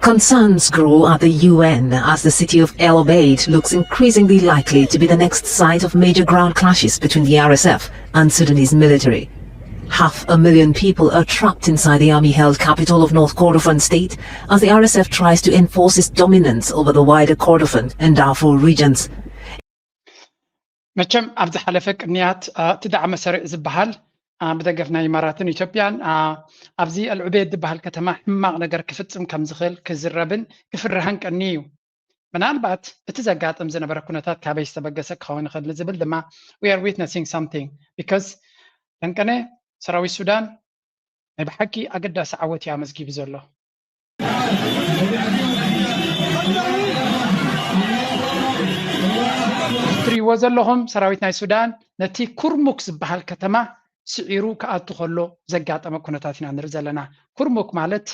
Concerns grow at the U N as the city of El Obeid looks increasingly likely to be the next site of major ground clashes between the R S F and Sudanese military. Half a million people are trapped inside the army-held capital of North Kordofan state as the R S F tries to enforce its dominance over the wider Kordofan and Darfur regions. መቸም ኣብ ዝሓለፈ ቅንያት እቲ ዳዕመ ሰሪዕ ዝበሃል ብደገፍ ናይ ኢማራትን ኢትዮጵያን ኣብዚ ኣልዑቤድ ዝበሃል ከተማ ሕማቕ ነገር ክፍፅም ከም ዝኽእል ክዝረብን ክፍርሃን ቀኒ እዩ። ምናልባት እቲ ዘጋጥም ዝነበረ ኩነታት ካበይ ዝተበገሰ ክኸውን ይኽእል ንዝብል ድማ we are witnessing something because ለንቀነ ሰራዊት ሱዳን ናይ ብሓቂ ኣገዳሲ ዓወት እዩ ኣመዝጊቡ ዘሎ። ትሪእዎ ዘለኹም ሰራዊት ናይ ሱዳን ነቲ ኩርሙክ ዝበሃል ከተማ ስዒሩ ክኣቱ ከሎ ዘጋጠመ ኩነታት ኢና ንርኢ ዘለና። ኩርሙክ ማለት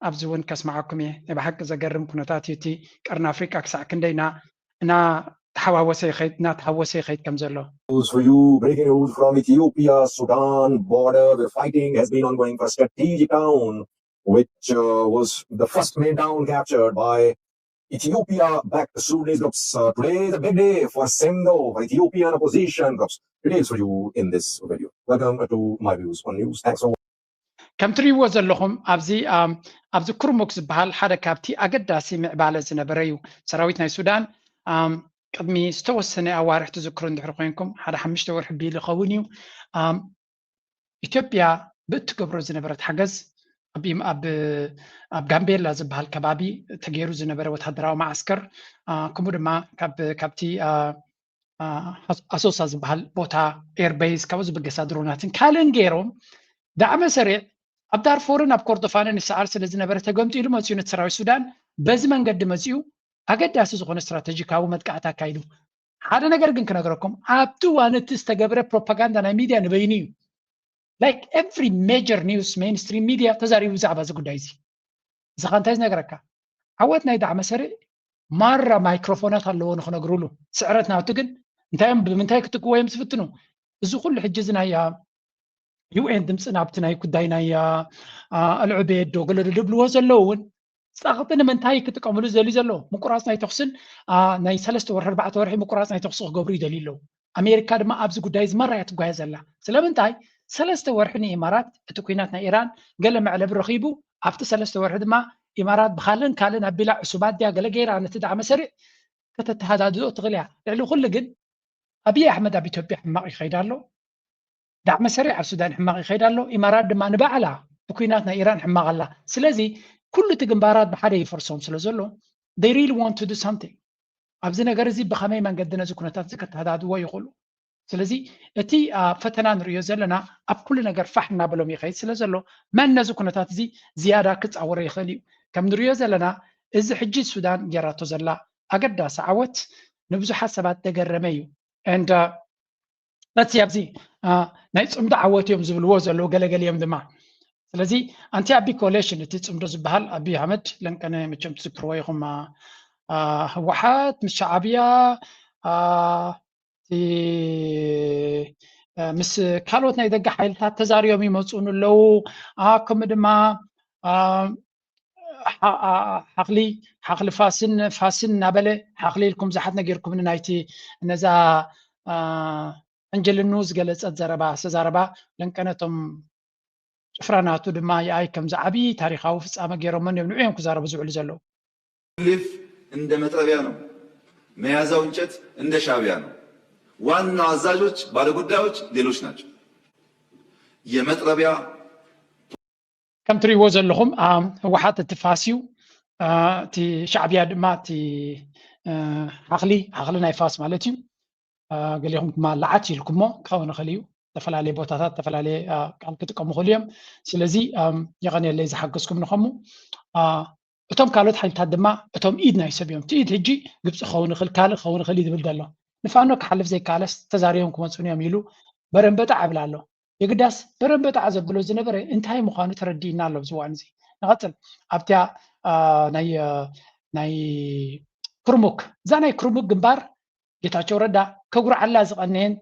ኣብዚ እውን ከስማዓኩም እየ። ናይ ብሓቂ ዘገርም ኩነታት እዩ። እቲ ቀርኒ ኣፍሪቃ ክሳዕ ክንደይ እና እናተሓዋወሰ ይኸይድ እናተሓወሰ ይኸይድ ከም ዘሎ። News for you, breaking news from Ethiopia Sudan border where fighting has been ongoing for a strategic town which uh, was the first main town captured by Ethiopia backed Sudanese groups. Uh, today is a big day for Sengo, for Ethiopian opposition groups. Details for you in this video. Welcome to my views on news. Thanks for ከም ትሪእዎ ዘለኹም ኣብዚ ኣብዚ ኩርሙክ ዝበሃል ሓደ ካብቲ ኣገዳሲ ምዕባለ ዝነበረ እዩ። ሰራዊት ናይ ሱዳን ቅድሚ ዝተወሰነ ኣዋርሕ ትዝክሩ እንድሕር ኮይንኩም ሓደ ሓሙሽተ ወርሒ ቢሉ ይኸውን እዩ። ኢትዮጵያ ብእትገብሮ ዝነበረት ሓገዝ ኣብ ጋምቤላ ዝበሃል ከባቢ ተገይሩ ዝነበረ ወታደራዊ መዓስከር ከምኡ ድማ ካብቲ ኣሶሳ ዝበሃል ቦታ ኤርበይዝ ካብኡ ዝብገሳ ድሮናትን ካልእን ገይሮም ዳዕመ ሰሪዕ ኣብ ዳርፎርን ኣብ ኮርዶፋንን ይሰዓር ስለ ዝነበረ ተገምጢሉ መፅኡ ነቲ ሰራዊት ሱዳን በዚ መንገዲ መፅኡ ኣገዳሲ ዝኾነ ስትራተጂካዊ መጥቃዕቲ ኣካይዱ። ሓደ ነገር ግን ክነግረኩም ኣብቲ እዋን እቲ ዝተገብረ ፕሮፓጋንዳ ናይ ሚድያ ንበይኑ እዩ። Like every major news mainstream media ተዛሪቡ ብዛዕባ እዚ ጉዳይ እዚ። እዚ ኸ እንታይ ዝነግረካ? ዓወት ናይ ዳዕመ ሰሪዕ ማራ ማይክሮፎናት ኣለዎ ንኽነግሩሉ። ስዕረት ናቱ ግን እንታይ እዮም ብምንታይ ክትክዎ እዮም ዝፍትኑ? እዚ ኩሉ ሕጂ እዚ ናይ ዩኤን ድምፂ ናብቲ ናይ ጉዳይ ናይ ኣልዑቤድ ዶ ገለ ዶ ድብልዎ ዘለዉ እውን ፃቕጢ ንምንታይ ክጥቀምሉ ዝደልዩ ዘለዉ? ምቁራፅ ናይ ተኹስን ናይ ሰለስተ ወርሒ ኣርባዕተ ወርሒ ምቁራፅ ናይ ተኹሲ ክገብሩ ይደልዩ ኣለዉ። ኣሜሪካ ድማ ኣብዚ ጉዳይ እዚ ማራ እያ ትጓየ ዘላ። ስለምንታይ ሰለስተ ወርሒ ንኢማራት እቲ ኩናት ናይ ኢራን ገለ መዕለቢ ረኺቡ ኣብቲ ሰለስተ ወርሒ ድማ ኢማራት ብካልን ካልእን ኣቢላ ዕሱባት ድያ ገለ ገይራ ነቲ ዳዕመ ሰሪዕ ከተተሃዳድኦ ትኽእል እያ። ልዕሊ ኩሉ ግን ኣብይ ኣሕመድ ኣብ ኢትዮጵያ ሕማቕ ይኸይድ ኣሎ። ዳዕመ ሰሪዕ ኣብ ሱዳን ሕማቕ ይኸይድ ኣሎ። ኢማራት ድማ ንባዕላ ብኩናት ናይ ኢራን ሕማቕ ኣላ። ስለዚ ኩሉ እቲ ግንባራት ብሓደ ይፈርሶም ስለ ዘሎ they really want to do something ኣብዚ ነገር እዚ ብኸመይ መንገዲ ነዚ ኩነታት እዚ ከተሃዳድዎ ይኽእሉ። ስለዚ እቲ ፈተና ንሪኦ ዘለና ኣብ ኩሉ ነገር ፋሕ እናበሎም ይኸይድ ስለ ዘሎ መን ነዚ ኩነታት እዚ ዝያዳ ክፃወሮ ይኽእል እዩ። ከም ንሪኦ ዘለና እዚ ሕጂ ሱዳን ጌራቶ ዘላ ኣገዳሲ ዓወት ንብዙሓት ሰባት ደገረመ እዩ። And let's see ኣብዚ ናይ ፅምዶ ዓወት እዮም ዝብልዎ ዘለዉ ገለገሊኦም ድማ ስለዚ ኣንቲ ኣቢ ኮሌሽን እቲ ፅምዶ ዝበሃል ኣቢ ኣሕመድ ለንቀነ መቸም ትዝክርዎ ኢኹም ህወሓት ምስ ሻዓብያ ምስ ካልኦት ናይ ደገ ሓይልታት ተዛሪቦም ይመፁን ኣለዉ። ከምኡ ድማ ሓኽሊ ሓኽሊ ፋስን ፋስን እናበለ ሓኽሊ ኢልኩም ብዙሓት ነጊርኩምኒ ናይቲ ነዛ ዕንጅልኑ ዝገለፀት ዘረባ ዝተዛረባ ለንቀነቶም ጭፍራ ናቱ ድማ ይኣይ ከምዚ ዓብዪ ታሪኻዊ ፍፃመ ገይሮሞ እዮም ንዑ እዮም ክዛረቡ ዝውዕሉ ዘለዉ። ሊፍ እንደ መጥረቢያ ነው። መያዛው እንጨት እንደ ሻዕቢያ ነው። ዋና አዛዦች ባለጉዳዮች ሌሎች ናቸው። የመጥረቢያ ከም ትሪእዎ ዘለኹም ህወሓት እቲ ፋስ እዩ። እቲ ሻዕቢያ ድማ እቲ ሓኽሊ ሓኽሊ ናይ ፋስ ማለት እዩ። ገሊኹም ድማ ለዓት ኢልኩሞ ክኸውን ይኽእል እዩ። ዝተፈላለየ ቦታታት ዝተፈላለየ ቃል ክጥቀሙ ይኽእሉ እዮም። ስለዚ የቐንየለይ ዝሓገዝኩም ንኸሙ እቶም ካልኦት ሓይልታት ድማ እቶም ኢድ ናይ ሰብ እዮም። እቲ ኢድ ሕጂ ግብፂ ክኸውን ይኽእል ካልእ ክኸውን ይኽእል እዩ ዝብል ዘሎ። ንፋኖ ክሓልፍ ዘይከኣለስ ተዛሪቦም ክመፁን እዮም ኢሉ በረንበጣ ዕብል ኣሎ። የግዳስ በረንበጣ ዘብሎ ዝነበረ እንታይ ምዃኑ ተረዲእና ኣሎ ኣብዚ እዋን እዚ። ንቐፅል ኣብቲያ ናይ ናይ ክርሙክ እዛ ናይ ክርሙክ ግንባር ጌታቸው ረዳ ከጉርዓላ ዝቐነየን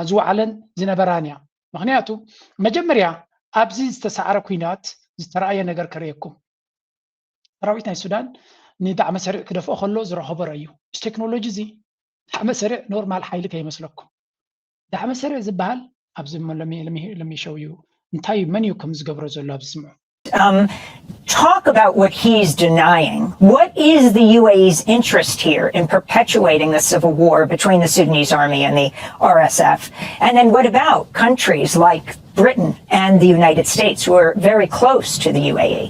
ዝወዓለን ዝነበራን እያ። ምክንያቱ መጀመርያ ኣብዚ ዝተሰዓረ ኩናት ዝተረኣየ ነገር ከርእየኩም። ሰራዊት ናይ ሱዳን ንዳዕመ ሰሪዕ ክደፍኦ ከሎ ዝረኸቦ ረእዩ። እዚ ቴክኖሎጂ እዚ ዳዕመ ሰሪዕ ኖርማል ሓይሊ ከይመስለኩም። ዳዕመ ሰሪዕ ዝበሃል ኣብዚ ለሚሸው እዩ። እንታይ መን እዩ ከም ዝገብሮ ዘሎ ኣብዚ ስምዑ። Um, talk about what he's denying. What is the U A E's interest here in perpetuating the civil war between the Sudanese army and the R S F? And then what about countries like Britain and the United States, who are very close to the U A E?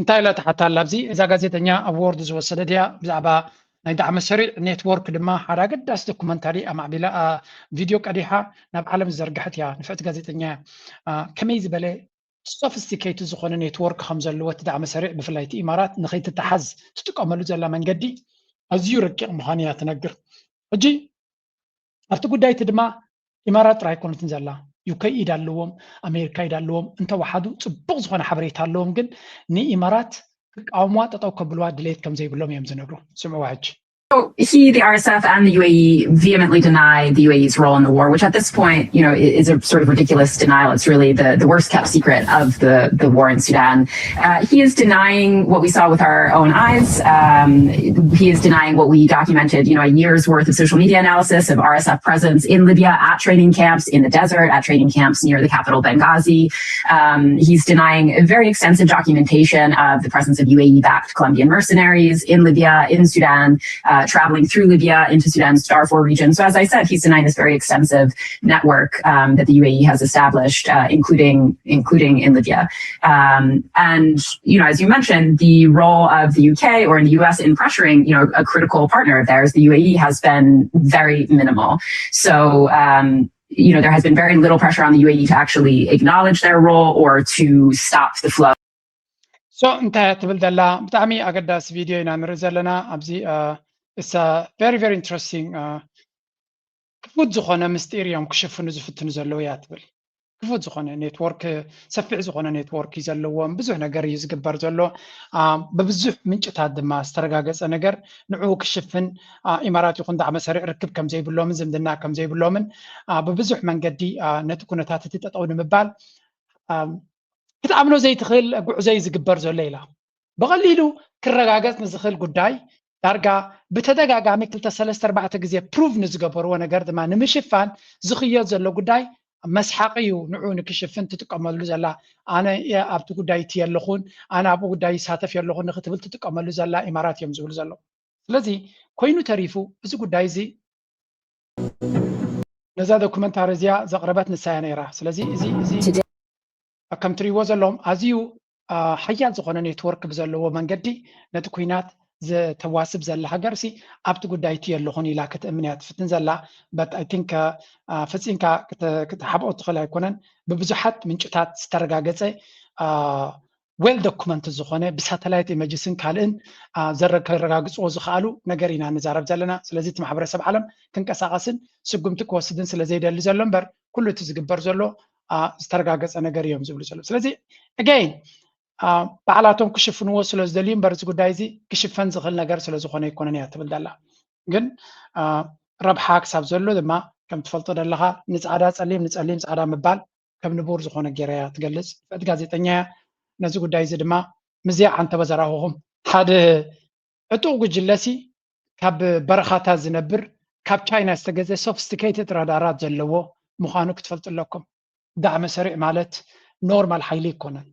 እንታይ ኢላ ትሓታ ኣላ ኣብዚ? እዛ ጋዜጠኛ ኣዋርድ ዝወሰደት እያ። ብዛዕባ ናይ ዳዕመ ሰሪዕ ኔትወርክ ድማ ሓደ ኣገዳሲ ዶኩመንታሪ ኣማዕቢላ፣ ቪድዮ ቀዲሓ ናብ ዓለም ዝዘርግሐት እያ። ንፍዕቲ ጋዜጠኛ እያ። ከመይ ዝበለ ሶፊስቲኬትድ ዝኾነ ኔትወርክ ከም ዘለዎ እቲ ዳዕመ ሰሪዕ፣ ብፍላይ እቲ ኢማራት ንኸይትተሓዝ ትጥቀመሉ ዘላ መንገዲ ኣዝዩ ረቂቕ ምዃኑ እያ ትነግር። ሕጂ ኣብቲ ጉዳይ እቲ ድማ ኢማራት ጥራይ ኣይኮነትን ዘላ፣ ዩ ኬ ኢድ ኣለዎም፣ ኣሜሪካ ኢድ ኣለዎም። እንተወሓዱ ጽቡቕ ዝኾነ ሓበሬታ ኣለዎም፣ ግን ንኢማራት ክቃወምዋ ጠጠው ከብልዋ ድሌት ከም ዘይብሎም እዮም ዝነግሩ። ስምዕዋ ሕጂ። So he, the R S F, and the U A E vehemently deny the U A E's role in the war, which at this point, you know, is a sort of ridiculous denial. It's really the, the worst kept secret of the, the war in Sudan. Uh, he is denying what we saw with our own eyes. Um, he is denying what we documented, you know, a year's worth of social media analysis of R S F presence in Libya at training camps, in the desert, at training camps near the capital Benghazi. Um, he's denying very extensive documentation of the presence of U A E-backed Colombian mercenaries in Libya, in Sudan, uh, traveling through Libya into Sudan's Darfur region. So as I said, he's denying this very extensive network um, that the U A E has established, uh, including including in Libya. Um, and you know, as you mentioned, the role of the U K or in the U S in pressuring, you know, a critical partner of theirs, the U A E, has been very minimal. So um, you know, there has been very little pressure on the U A E to actually acknowledge their role or to stop the flow. So እንታይ እያ ትብል ዘላ? ብጣዕሚ ኣገዳሲ ቪድዮ ኢና ንርኢ ዘለና ኣብዚ። It's very very interesting። ክፉት ዝኾነ ምስጢር እዮም ክሽፍኑ ዝፍትኑ ዘለዉ እያ ትብል። ክፉት ዝኾነ ኔትወርክ፣ ሰፊሕ ዝኾነ ኔትወርክ እዩ ዘለዎም። ብዙሕ ነገር እዩ ዝግበር ዘሎ። ብብዙሕ ምንጭታት ድማ ዝተረጋገፀ ነገር ንዕኡ ክሽፍን ኢማራት ይኹን ዳዕመ ሰሪዕ ርክብ ከም ዘይብሎምን ዝምድና ከም ዘይብሎምን ብብዙሕ መንገዲ ነቲ ኩነታት እቲ ጠጠው ንምባል ክትኣምኖ ዘይትኽእል ጉዕዞ እዩ ዝግበር ዘሎ ኢላ። ብቐሊሉ ክረጋገጽ ንዝኽእል ጉዳይ ዳርጋ ብተደጋጋሚ ክልተ ሰለስተ ኣርባዕተ ግዜ ፕሩቭ ንዝገበርዎ ነገር ድማ ንምሽፋን ዝኽየድ ዘሎ ጉዳይ መስሓቂ እዩ። ንዑ ንክሽፍን ትጥቀመሉ ዘላ ኣነ ኣብቲ ጉዳይ እቲ የለኹን ኣነ ኣብኡ ጉዳይ ይሳተፍ የለኹን ንክትብል ትጥቀመሉ ዘላ ኢማራት እዮም ዝብሉ ዘለዉ። ስለዚ ኮይኑ ተሪፉ እዚ ጉዳይ እዚ ነዛ ዶኩመንታሪ እዚኣ ዘቕረበት ንሳ እያ ነይራ። ስለዚ እዚ እዚ ከም ትሪእዎ ዘለኹም ኣዝዩ ሓያል ዝኾነ ኔትወርክ ብዘለዎ መንገዲ ነቲ ኲናት ዘተዋስብ ዘላ ሃገር ሲ ኣብቲ ጉዳይ እቲ የለኹን ኢላ ክትእምን እያ ትፍትን ዘላ። But I think ፈጺምካ ክትሓብኦ ትኽእል ኣይኮነን። ብብዙሓት ምንጭታት ዝተረጋገጸ well documented ዝኾነ ብሳተላይት ኢመጅስን ካልእን ከረጋግፅዎ ዝኽኣሉ ነገር ኢና ንዛረብ ዘለና። ስለዚ እቲ ማሕበረሰብ ዓለም ክንቀሳቐስን ስጉምቲ ክወስድን ስለ ዘይደሊ ዘሎ እምበር ኩሉ እቲ ዝግበር ዘሎ ዝተረጋገፀ ነገር እዮም ዝብሉ ዘለዉ። ስለዚ again ባዕላቶም ክሽፍንዎ ስለ ዝደልዩ እምበር እዚ ጉዳይ እዚ ክሽፈን ዝኽእል ነገር ስለ ዝኾነ ኣይኮነን እያ ትብል ዘላ። ግን ረብሓ ክሳብ ዘሎ ድማ ከም ትፈልጦ ዘለኻ ንፃዕዳ ፀሊም ንፀሊም ፃዕዳ ምባል ከም ንቡር ዝኾነ ገይራ እያ ትገልፅ። ንፍዕቲ ጋዜጠኛ እያ። ነዚ ጉዳይ እዚ ድማ ምስዚኣ ዓንተበ ዘራኹኹም ሓደ ዕጡቕ ጉጅለሲ ካብ በረኻታት ዝነብር ካብ ቻይና ዝተገዘ ሶፊስቲኬትድ ራዳራት ዘለዎ ምዃኑ ክትፈልጡ ኣለኩም። ዳዕመ ሰሪዕ ማለት ኖርማል ሓይሊ ኣይኮነን።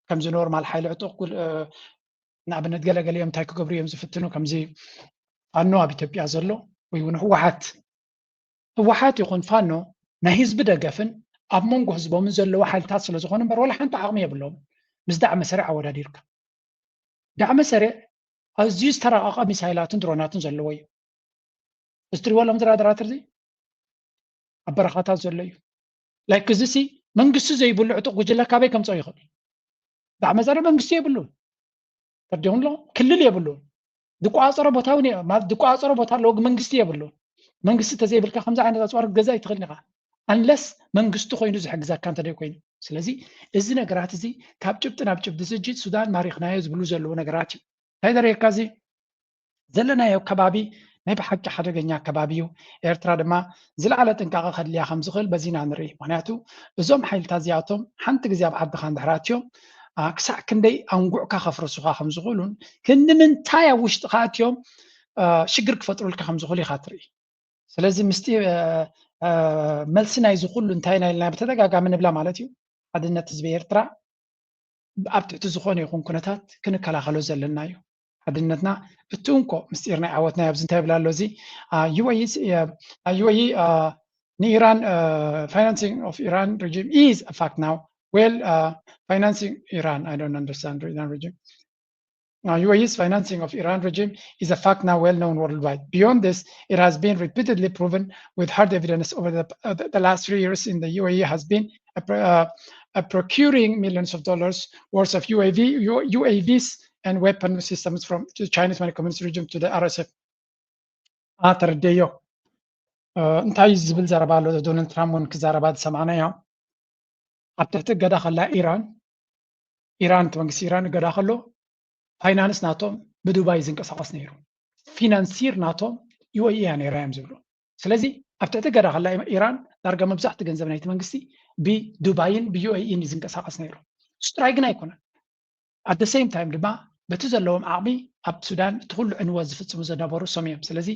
ከምዚ ኖርማል ሓይሊ ዕጡቕ ንኣብነት ገለገሊኦም እንታይ ክገብሩ እዮም ዝፍትኑ ከምዚ ፋኖ ኣብ ኢትዮጵያ ዘሎ ወይ እውን ህወሓት ህወሓት ይኹን ፋኖ ናይ ህዝቢ ደገፍን ኣብ መንጎ ህዝቦምን ዘለዉ ሓይልታት ስለ ዝኾኑ እምበር ዋላ ሓንቲ ዓቕሚ የብሎም። ምስ ዳዕመ ሰሪዕ ኣወዳዲርካ ዳዕመ ሰሪዕ ኣዝዩ ዝተራቐቐ ሚሳይላትን ድሮናትን ዘለዎ እዩ። እዚ ትሪእዎ ኣለኹም ዝራድራትር እዚ ኣብ በረኻታት ዘሎ እዩ። ላይክ እዚ ሲ መንግስቲ ዘይብሉ ዕጡቕ ጉጅለ ካበይ ከምፅኦ ይኽእል? ዳዕመ ሰሪዕ መንግስቲ የብሉን። ተርዲኹም ኣለኹም ክልል የብሉን። ዝቋፀሮ ቦታ እውን ማለት ዝቋፀሮ ቦታ ኣለዎ ግን መንግስቲ የብሉን። መንግስቲ ተዘይብልካ ከምዚ ዓይነት ኣፅዋር ክትገዛ ኣይትኽእልን ኢኻ unless መንግስቲ ኮይኑ ዝሕግዘካ እንተደይ ኮይኑ። ስለዚ እዚ ነገራት እዚ ካብ ጭብጢ ናብ ጭብጢ ዝጂ ሱዳን ማሪኽናዮ ዝብሉ ዘለዉ ነገራት እዩ። እንታይ ዘርእየካ እዚ ዘለናዮ ከባቢ ናይ ብሓቂ ሓደገኛ ከባቢ እዩ። ኤርትራ ድማ ዝለዓለ ጥንቃቐ ከድልያ ከም ዝኽእል በዚ ኢና ንርኢ። ምክንያቱ እዞም ሓይልታት እዚኣቶም ሓንቲ ግዜ ኣብ ዓድኻ እንድሕር ኣትዮም ክሳዕ ክንደይ ኣንጉዕካ ከፍርሱኻ ከም ዝኽእሉን ክንዲ ምንታይ ኣብ ውሽጥኻ ኣትዮም ሽግር ክፈጥሩልካ ከም ዝኽእሉ ኢኻ ትርኢ። ስለዚ ምስጢር መልሲ ናይዚ ኩሉ እንታይ ኢና ኢልና ብተደጋጋሚ ንብላ ማለት እዩ። ሓድነት ህዝቢ ኤርትራ ኣብ ትሕቲ ዝኾነ ይኹን ኩነታት ክንከላኸሎ ዘለና እዩ። ሓድነትና እቲ እንኮ ምስጢር ናይ ዓወትና ኣብዚ እንታይ ይብላ ኣሎ እዚ UAE ንኢራን financing of Iran regime is a fact now well financing Iran I don't understand Iran regime UAE's financing of Iran regime is a fact now well known worldwide. Beyond this, it has been repeatedly proven with hard evidence over the, uh, the, the last three years in the UAE has been a, uh, a procuring millions of dollars worth of UAV, U, UAVs and weapon systems from the Chinese Mani Communist regime to the RSF. ተረደዮ እንታይ ዝብል ዘረባ ኣሎ ዶናልድ ትራምፕ እውን ክዛረባ ዝሰማዕናዮ ኣብ ትሕቲ እገዳ ከላ ኢራን ኢራን እቲ መንግስቲ ኢራን እገዳ ከሎ ፋይናንስ ናቶም ብዱባይ ዝንቀሳቐስ ነይሩ። ፊናንሲር ናቶም UAE እያ ነይራ እዮም ዝብሉ። ስለዚ ኣብ ትሕቲ እገዳ ከላ ኢራን ዳርጋ መብዛሕቲ ገንዘብ ናይቲ መንግስቲ ብዱባይን ብUAE ን ዝንቀሳቐስ ነይሩ። እሱ ጥራይ ግን ኣይኮነን። At the same time ድማ በቲ ዘለዎም ዓቕሚ ኣብ ሱዳን እቲ ኩሉ ዕንወት ዝፍፅሙ ዝነበሩ እሶም እዮም። ስለዚ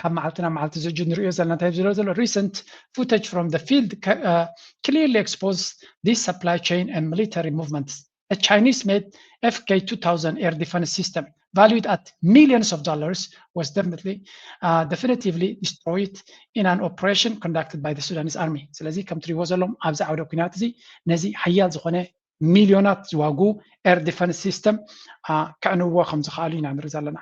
ካብ መዓልቲ ናብ መዓልቲ ዝእጁ ንሪኦ ዘለና እንታይ ዝብሎ ዘሎ recent footage from the field clearly expose this supply chain and military movements. A Chinese made FK two thousand air defense system valued at millions of dollars was definitely uh, definitively destroyed in an operation conducted by the Sudanese army. ስለዚ ከም ትሪዎ ዘለኹም ኣብዚ ዓውደ ኩናት እዚ ነዚ ሓያል ዝኾነ ሚልዮናት ዝዋጉ air defense system ከዕንዎ ከም ዝኽኣሉ ኢና ንርኢ ዘለና።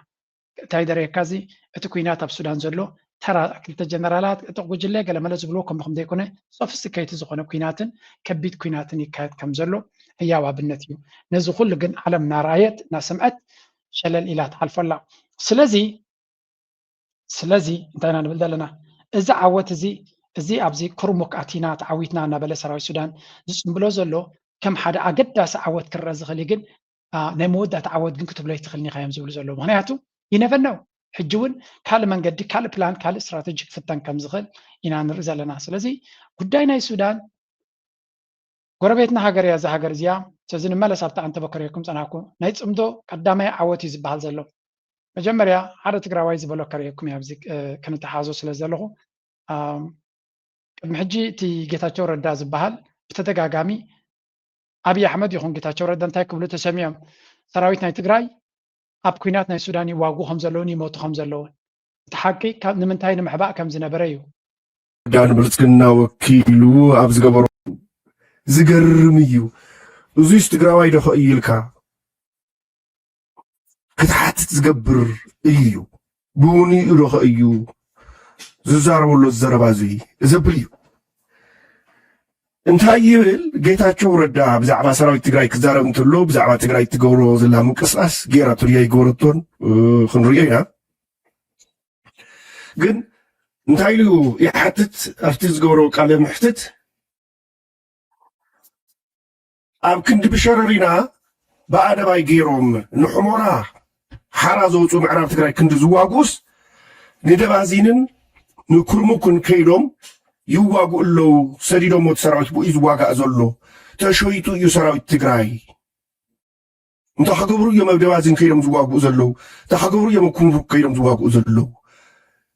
እንታይ ደረየካ እዚ እቲ ኩናት ኣብ ሱዳን ዘሎ ተራ ክልተ ጀነራላት ዕጡቕ ጉጅለ ገለመለ ዝብልዎ ከምኡ ከም ዘይኮነ sophisticated ዝኾነ ኩናትን ከቢድ ኩናትን ይካየድ ከም ዘሎ ህያው ኣብነት እዩ። ነዚ ኩሉ ግን ዓለም እናረኣየት እናሰምዐት ሸለል ኢላ ትሓልፎ ኣላ። ስለዚ ስለዚ እንታይ ኢና ንብል ዘለና? እዚ ዓወት እዚ እዚ ኣብዚ ኩርሙክ ኣቲና ተዓዊትና እናበለ ሰራዊት ሱዳን ዝፅምብሎ ዘሎ ከም ሓደ ኣገዳሲ ዓወት ክረአ ዝኽእል እዩ። ግን ናይ መወዳእታ ዓወት ግን ክትብሎ ኣይትኽእልን ኢኻ እዮም ዝብሉ ዘለዉ። ምኽንያቱ you never know ሕጂ እውን ካልእ መንገዲ ካልእ ፕላን ካልእ ስትራተጂ ክፍተን ከም ዝኽእል ኢና ንርኢ ዘለና። ስለዚ ጉዳይ ናይ ሱዳን ጎረቤትና ሃገር እያ እዛ ሃገር እዚኣ። ስለዚ ንመለስ ኣብቲ ኣንተበ ከርእየኩም ጸናሕኩ። ናይ ጽምዶ ቀዳማይ ዓወት እዩ ዝበሃል ዘሎ። መጀመርያ ሓደ ትግራዋይ ዝበሎ ከርእየኩም እየ ኣብዚ ክንተሓዞ ስለ ዘለኹ። ቅድሚ ሕጂ እቲ ጌታቸው ረዳ ዝበሃል ብተደጋጋሚ ኣብይ ኣሕመድ ይኹን ጌታቸው ረዳ እንታይ ክብሉ ተሰሚዖም? ሰራዊት ናይ ትግራይ ኣብ ኩናት ናይ ሱዳን ይዋጉ ከም ዘለውን ይሞቱ ከም ዘለውን እቲ ሓቂ ንምንታይ ንምሕባእ ከም ዝነበረ እዩ። ዳን ብልጽግና ወኪሉ ኣብ ዝገበሮ ዝገርም እዩ። እዙይስ ትግራዋይ ዶ ኸእዩ ኢልካ ክትሓትት ዝገብር እዩ። ብውንኡ ዶ ኸእዩ ዝዛረበሎ ዘረባ እዙይ ዘብል እዩ። እንታይ ይብል ጌታቸው ረዳ ብዛዕባ ሰራዊት ትግራይ ክዛረብ እንተሎ ብዛዕባ ትግራይ ትገብሮ ዘላ ምንቅስቃስ ጌራ ቱርያ ይገበረቶን ክንሪኦ ኢና። ግን እንታይ ኢሉ ይሓትት ኣብቲ ዝገበሮ ቃለ ምሕትት ኣብ ክንዲ ብሸረሪና ብኣደባይ ገይሮም ንሑሞራ ሓራ ዘውፁ ምዕራብ ትግራይ ክንዲ ዝዋጉስ ንደባዚንን ንኩርሙክን ከይዶም ይዋጉ ኣለዉ። ሰዲዶሞ እቲ ሰራዊት ብኡ እዩ ዝዋጋእ ዘሎ። ተሸይጡ እዩ ሰራዊት ትግራይ። እንታይ ክገብሩ እዮም ኣብ ደባዚን ከይዶም ዝዋግኡ ዘለዉ? እንታይ ክገብሩ እዮም ኣብ ኩምሩክ ከይዶም ዝዋግኡ ዘለዉ?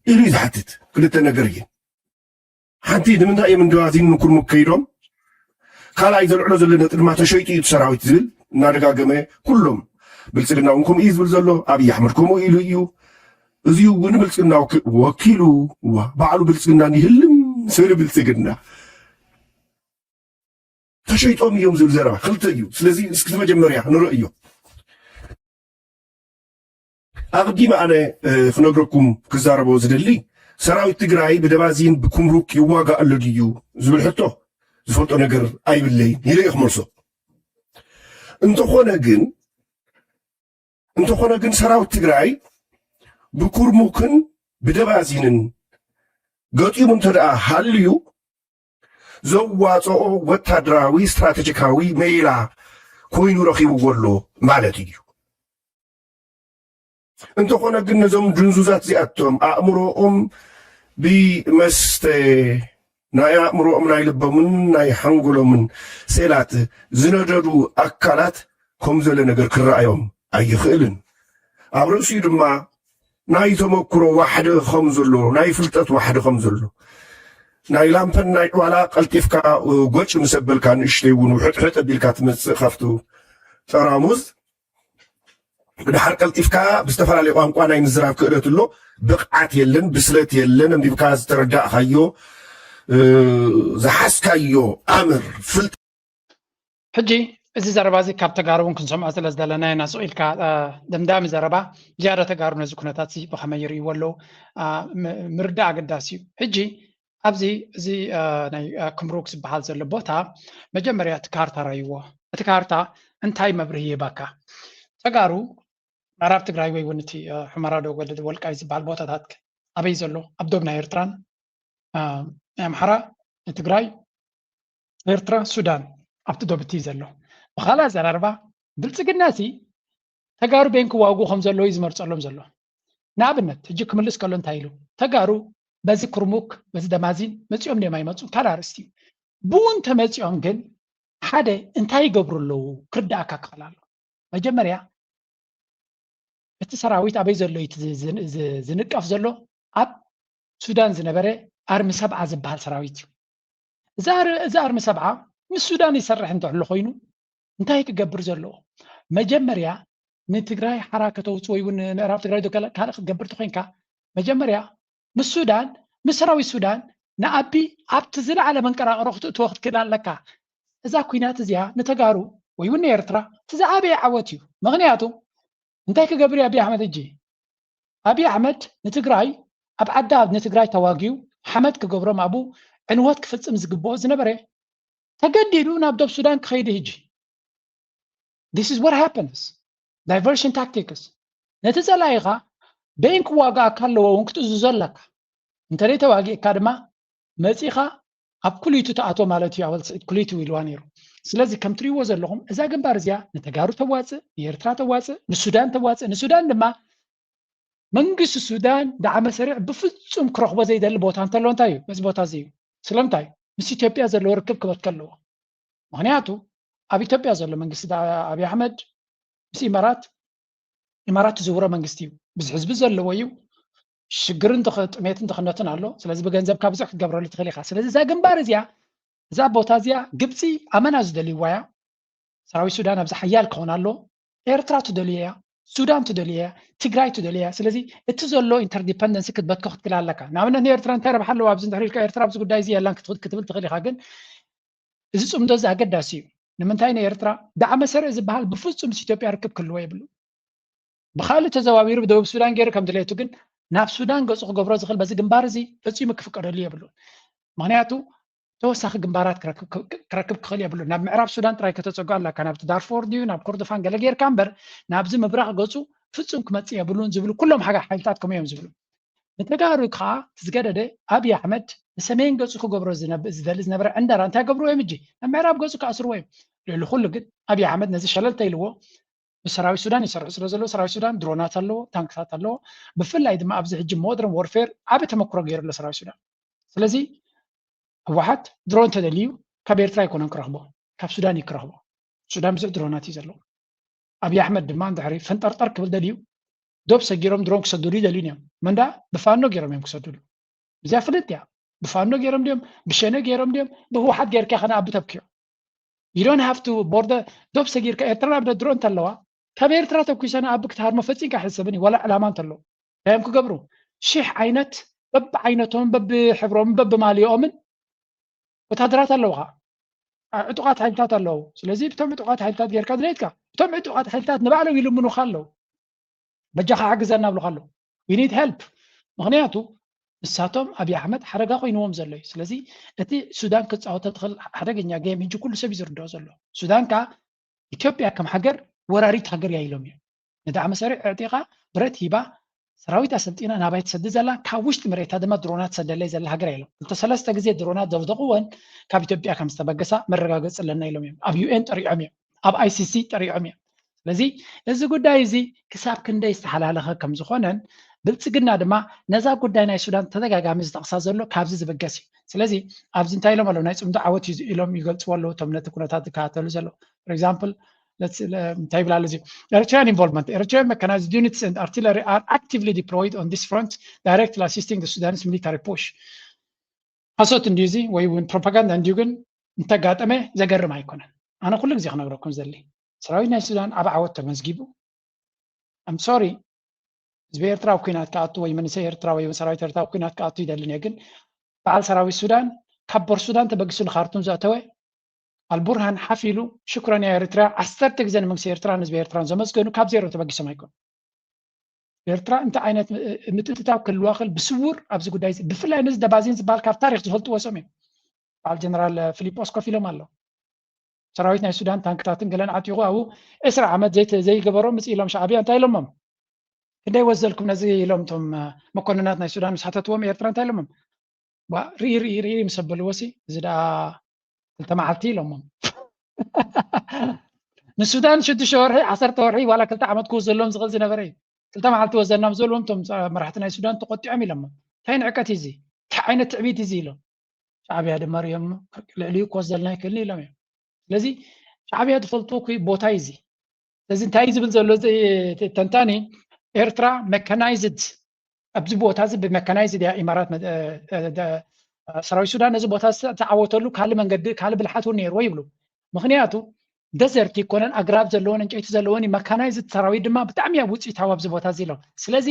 ኢሉ እዩ ዝሓትት። ክልተ ነገር እየን። ሓንቲ ንምንታይ እዮም ንደባዚን ንኩርሙክ ከይዶም? ካልኣይ ዘልዕሎ ዘሎ ነጥቢ ድማ ተሸይጡ እዩ እቲ ሰራዊት ዝብል እናደጋገመ ኩሎም ብልፅግና እውን ከምኡ እዩ ዝብል ዘሎ። ኣብይ ኣሕመድ ከምኡ ኢሉ እዩ። እዚኡ እውን ብልፅግና ወኪ- ወኪሉ ዋ፣ ባዕሉ ብልፅግና ይህልም ስብል ብልፅግና ተሸይጦም እዮም ዝብል ዘረባ ክልተ እዩ። ስለዚ እስኪ መጀመርያ ንርእዮ። ኣቕዲመ ኣነ ክነግረኩም ክዛረቦ ዝደሊ ሰራዊት ትግራይ ብደባዚን ብኩምሩክ ይዋጋእ ኣሎ ድዩ ዝብል ሕቶ ዝፈልጦ ነገር ኣይብለይን ኢለ እየ ክመልሶ። እንተኾነ ግን እንተኾነ ግን ሰራዊት ትግራይ ብኩርሙክን ብደባዚንን ገጢሙ እንተ ደኣ ሃልዩ ዘዋፅኦ ወታደራዊ ስትራቴጂካዊ ሜላ ኮይኑ ረኺብዎ ኣሎ ማለት እዩ። እንተኾነ ግን ነዞም ድንዙዛት እዚኣቶም ኣእምሮኦም ብመስተ ናይ ኣእምሮኦም ናይ ልቦምን ናይ ሓንጎሎምን ሴላት ዝነደዱ ኣካላት ከም ዘሎ ነገር ክረኣዮም ኣይኽእልን። ኣብ ርእሲኡ ድማ ናይ ተመክሮ ዋሕዲ ከም ዘሎ፣ ናይ ፍልጠት ዋሕዲ ከም ዘሎ፣ ናይ ላምፐን ናይ ዕዋላ ቀልጢፍካ ጎጭ ምስ ኣበልካ ንእሽተይ እውን ውሕጥሕጥ ኣቢልካ ትመጽእ ካብቱ ጠራሙዝ ድሓር ቀልጢፍካ ብዝተፈላለየ ቋንቋ ናይ ምዝራብ ክእለት ኣሎ። ብቕዓት የለን፣ ብስለት የለን፣ ኣንቢብካ ዝተረዳእካዮ ዝሓዝካዮ ኣምር ፍልጠት። ሕጂ እዚ ዘረባ እዚ ካብ ተጋሩ እውን ክንሰምዖ ስለ ዝደለና ኢና ስቕ ኢልካ ደምዳሚ ዘረባ ዝያዳ ተጋሩ ነዚ ኩነታት ብኸመይ ይርእይዎ ኣለዉ ምርዳእ ኣገዳሲ እዩ። ሕጂ ኣብዚ እዚ ናይ ክምሩክ ዝበሃል ዘሎ ቦታ መጀመርያ እቲ ካርታ ራይዎ። እቲ ካርታ እንታይ መብርሂ ይህበካ? ተጋሩ ምዕራብ ትግራይ ወይ እውን እቲ ሑመራ ዶ ወልቃይ ዝበሃል ቦታታት ኣበይ ዘሎ? ኣብ ዶብ ናይ ኤርትራን ናይ ኣምሓራ፣ ናይ ትግራይ፣ ኤርትራ፣ ሱዳን ኣብቲ ዶብ እቲ ዘሎ። ብኻልእ ኣዘራርባ ብልፅግና ሲ ተጋሩ በይን ክዋግኡ ከም ዘለዉ እዩ ዝመርፀሎም ዘሎ። ንኣብነት ሕጂ ክምልስ ከሎ እንታይ ኢሉ? ተጋሩ በዚ ክርሙክ በዚ ደማዚን መፂኦም ድዮም ኣይመፁ ካልእ ኣርእስቲ እዩ። ብኡ እንተመፂኦም ግን ሓደ እንታይ ይገብሩ ኣለዉ ክርዳእካ ክኽእል ኣሎ። መጀመርያ እቲ ሰራዊት ኣበይ ዘሎ እዩ ዝንቀፍ ዘሎ? ኣብ ሱዳን ዝነበረ ኣርሚ ሰብዓ ዝበሃል ሰራዊት እዩ። እዚ ኣርሚ ሰብዓ ምስ ሱዳን ይሰርሕ እንተሎ ኮይኑ እንታይ ክገብር ዘለዎ? መጀመርያ ንትግራይ ሓራ ከተውፅእ ወይ እውን ምዕራብ ትግራይ ካልእ ክትገብር ተኮይንካ መጀመርያ ምስ ሱዳን ምስ ሰራዊት ሱዳን ንኣቢ ኣብቲ ዝለዓለ መንቀራቕሮ ክትእትዎ ክትክእል ኣለካ። እዛ ኩናት እዚኣ ንተጋሩ ወይ እውን ንኤርትራ እቲ ዝዓበየ ዓወት እዩ። ምክንያቱ እንታይ ክገብር እዩ ኣብይ ኣሕመድ ሕጂ? ኣብይ ኣሕመድ ንትግራይ ኣብ ዓዲ ንትግራይ ተዋጊኡ ሓመድ ክገብሮም ኣብኡ ዕንወት ክፍፅም ዝግብኦ ዝነበረ ተገዲዱ ናብ ዶብ ሱዳን ክኸይድ ሕጂ this is what happens diversion tactics ነቲ ፀላኢኻ በይን ክዋጋኣካ ኣለዎ እውን ክትእዝዞ ኣለካ እንተደይ ተዋጊእካ ድማ መፂኻ ኣብ ኩሊቱ ተኣቶ ማለት እዩ ኣወል ስዒድ ኩሊቱ ኢልዋ ነይሩ ስለዚ ከም ትሪእዎ ዘለኹም እዛ ግንባር እዚኣ ንተጋሩ ተዋፅእ ንኤርትራ ተዋፅእ ንሱዳን ተዋፅእ ንሱዳን ድማ መንግስቲ ሱዳን ዳዕመ ሰሪዕ ብፍፁም ክረኽቦ ዘይደሊ ቦታ እንተሎ እንታይ እዩ በዚ ቦታ እዚ እዩ ስለምንታይ ምስ ኢትዮጵያ ዘለዎ ርክብ ክበትከ ኣለዎ ምክንያቱ ኣብ ኢትዮጵያ ዘሎ መንግስቲ ኣብይ ኣሕመድ ምስ ኢማራት ኢማራት ዝውረ መንግስቲ እዩ ብዙሕ ህዝቢ ዘለዎ እዩ ሽግርን ጥሜትን ድኽነትን ኣሎ ስለዚ ብገንዘብካ ብዙሕ ክትገብረሉ ትኽእል ኢኻ ስለዚ እዛ ግንባር እዚኣ እዛ ቦታ እዚኣ ግብፂ ኣመና ዝደልይዋ እያ ሰራዊት ሱዳን ኣብዚ ሓያል ክኾን ኣሎ ኤርትራ ትደልዮ እያ ሱዳን ትደልዮ እያ ትግራይ ትደልዮ እያ ስለዚ እቲ ዘሎ ኢንተርዲፐንደንሲ ክትበትኮ ክትክእል ኣለካ ንኣብነት ንኤርትራ እንታይ ረብሓ ኣለዎ ኣብዚ እንድሕር ኢልካ ኤርትራ ኣብዚ ጉዳይ እዚ የላን ክትብል ትኽእል ኢኻ ግን እዚ ፅምዶ እዚ ኣገዳሲ እዩ ንምንታይ ንኤርትራ ዳዕመ ሰሪዕ ዝበሃል ብፍፁም ምስ ኢትዮጵያ ርክብ ክህልዎ የብሉ ብካልእ ተዘዋዊሩ ብደቡብ ሱዳን ገይሩ ከም ድሌቱ ግን ናብ ሱዳን ገፁ ክገብሮ ዝኽእል በዚ ግንባር እዚ ፈፂሙ ክፍቀደሉ የብሉን ምክንያቱ ተወሳኺ ግንባራት ክረክብ ክኽእል የብሉ ናብ ምዕራብ ሱዳን ጥራይ ከተፀጉ ኣለካ ናብቲ ዳርፎር ድዩ ናብ ኮርዶፋን ገለ ጌርካ እምበር ናብዚ ምብራቕ ገፁ ፍፁም ክመፅእ የብሉን ዝብሉ ኩሎም ሓይልታት ከምኡ እዮም ዝብሉ ንተጋሩ ከዓ ዝገደደ ኣብይ ኣሕመድ ንሰሜን ገፁ ክገብሮ ዝደሊ ዝነበረ ዕንደራ እንታይ ገብርዎ እዮም እጂ ናብ ምዕራብ ገፁ ክኣስርዎ እዮም ልዕሊ ኩሉ ግን ኣብይ ኣሕመድ ነዚ ሸለልተ ኢልዎ ምስ ሰራዊት ሱዳን ይሰርሑ ስለ ዘለዉ ሰራዊት ሱዳን ድሮናት ኣለዎ ታንክታት ኣለዎ ብፍላይ ድማ ኣብዚ ሕጂ ሞደርን ወርፌር ዓበ ተመክሮ ገይሩ ኣሎ ሰራዊት ሱዳን ስለዚ ህወሓት ድሮን ተደልዩ ካብ ኤርትራ ኣይኮነን ክረኽቦ ካብ ሱዳን እዩ ክረኽቦ ሱዳን ብዙሕ ድሮናት እዩ ዘለዎ ኣብይ ኣሕመድ ድማ እንድሕሪ ፈንጠርጠር ክብል ደልዩ ዶብ ሰጊሮም ድሮን ክሰዱሉ ይደልዩ እዮም መንዳ ብፋኖ ገይሮም እዮም ክሰዱሉ እዚኣ ፍልጥ እያ ብፋኖ ገይሮም ድዮም ብሸነ ገይሮም ድዮም ብህወሓት ገይርካ ከነ ኣብ ተብክዮ you don't have to border ዶብ ሰጊርካ ኤርትራ ናብ ድሮ እንተለዋ ካብ ኤርትራ ተኩሰ ንኣቢ ክትሃርሞ ፈጺምካ ኣይሕሰብን እዩ ዋላ ዕላማ እንተለዎ እንታይ እዮም ክገብሩ ሽሕ ዓይነት በብዓይነቶምን በብሕብሮምን በብማልዮኦምን ወታደራት ኣለውኻ ዕጡቓት ሓይልታት ኣለዉ ስለዚ ብቶም ዕጡቓት ሓይልታት ጌርካ ድሌትካ እቶም ዕጡቓት ሓይልታት ንባዕሎም ይልምኑኻ ኣለዉ በጃኻ ሓግዘና ኣብሉኻ ኣለዉ we need help ምኽንያቱ ንሳቶም ኣብይ ኣሕመድ ሓደጋ ኮይንዎም ዘሎ እዩ ስለዚ እቲ ሱዳን ክፃወተ ትኽእል ሓደገኛ ጌም ሕጂ ኩሉ ሰብ እዩ ዝርድኦ ዘሎ ሱዳን ከዓ ኢትዮጵያ ከም ሃገር ወራሪት ሃገር እያ ኢሎም እዮም ንዳዕመ ሰሪዕ ኣዕጢቓ ብረት ሂባ ሰራዊት ኣሰልጢና ናባይ ትሰዲ ዘላ ካብ ውሽጢ መሬታ ድማ ድሮናት ትሰደለይ ዘላ ሃገር እያ ኢሎም ክልተ ሰለስተ ግዜ ድሮናት ዘውደቕወን ካብ ኢትዮጵያ ከም ዝተበገሳ መረጋገፂ ኣለና ኢሎም እዮም ኣብ ዩኤን ጠሪዖም እዮም ኣብ ኣይሲሲ ጠሪዖም እዮም ስለዚ እዚ ጉዳይ እዚ ክሳብ ክንደይ ዝተሓላለኸ ከም ዝኾነን ብልፅግና ድማ ነዛ ጉዳይ ናይ ሱዳን ተደጋጋሚ ዝጠቕሳ ዘሎ ካብዚ ዝብገስ እዩ። ስለዚ ኣብዚ እንታይ ኢሎም ኣለዉ? ናይ ፅምዶ ዓወት እዩ ኢሎም ይገልፅዎ ኣለዉ እቶም ነቲ ኩነታት ዝከታተሉ ዘለዉ። For example እንታይ ይብል ኣሎ እዚ? Eritrean involvement, Eritrean mechanized units and artillery are actively deployed on this front, directly assisting the Sudanese military push. ሓሶት እንድዩ እዚ ወይ እውን ፕሮፓጋንዳ እንድዩ፣ ግን እንተጋጠመ ዘገርም ኣይኮነን። ኣነ ኩሉ ግዜ ክነግረኩም ዘሊ ሰራዊት ናይ ሱዳን ኣብ ዓወት ተመዝጊቡ። I'm sorry፣ ህዝቢ ኤርትራ ኣብ ኩናት ክኣቱ ወይ መንእሰይ ኤርትራ ወይ ሰራዊት ኤርትራ ኣብ ኩናት ክኣቱ ይደልን እየ፣ ግን በዓል ሰራዊት ሱዳን ካብ ቦር ሱዳን ተበጊሱ ንካርቱም ዘእተወ ኣልቡርሃን ሓፍ ኢሉ ሽኩረን ያ ኤርትራ ዓሰርተ ግዜ ንመንግስቲ ኤርትራን ህዝቢ ኤርትራን ዘመስገኑ ካብ ዜሮ ተበጊሶም ኣይኮኑ። ኤርትራ እንታይ ዓይነት ምትእትታው ክህልዋ ክእል ብስውር ኣብዚ ጉዳይ እዚ፣ ብፍላይ ነዚ ደባዚን ዝበሃል ካብ ታሪክ ዝፈልጥዎ ሰም እዮም። በዓል ጀነራል ፊሊጶስ ኮፍ ኢሎም ኣለዉ። ሰራዊት ናይ ሱዳን ታንክታትን ገለን ዓጢቑ ኣብኡ ዕስራ ዓመት ዘይተ- ዘይገበሮ ምጽእ ኢሎም ሻዕብያ እንታይ ኢሎሞም? ክንደይ ወዘልኩም ነዚ ኢሎም እቶም መኮንናት ናይ ሱዳን ምስ ሓተትዎም ኤርትራ እንታይ ኢሎሞም? ዋ ርኢ ርኢ ርኢ ምስ ኣበልዎ ሲ እዚ ደኣ ክልተ መዓልቲ ኢሎሞም። ንሱዳን ሽዱሽተ ወርሒ ዓሰርተ ወርሒ ዋላ ክልተ ዓመት ክወዘሎም ዝኽእል ዝነበረ እዩ። ክልተ መዓልቲ ወዘልና ምስ በልዎም እቶም መራሕቲ ናይ ሱዳን ተቆጢዖም ኢሎሞም። እንታይ ንዕቀት እዩ እዚ? እንታይ ዓይነት ትዕቢት እዩ እዚ ኢሎም። ሻዕብያ ድማ ሪኦም ልዕሊኡ ክወስደልና ይክእልን ኢሎም እዮም። ስለዚ ሻዕብያ ዝፈልጥዎ እኮ ቦታ እዩ እዚ። ስለዚ እንታይ እዩ ዝብል ዘሎ እዚ ተንታኒ? ኤርትራ መካናይዝድ ኣብዚ ቦታ እዚ ብመካናይዝድ እያ ኢማራት መ- እ- እ- እ- ሰራዊት ሱዳን ነዚ ቦታ ዝተዓወተሉ ካልእ መንገዲ ካልእ ብልሓት እውን ነይርዎ ይብሉ። ምክንያቱ ደዘርት ይኮነን ኣግራብ ዘለዎን ዕንጨይቲ ዘለዎን እዩ። መካናይዝድ ሰራዊት ድማ ብጣዕሚ እያ ውፅኢታዊ ኣብዚ ቦታ እዚ ኢሎም። ስለዚ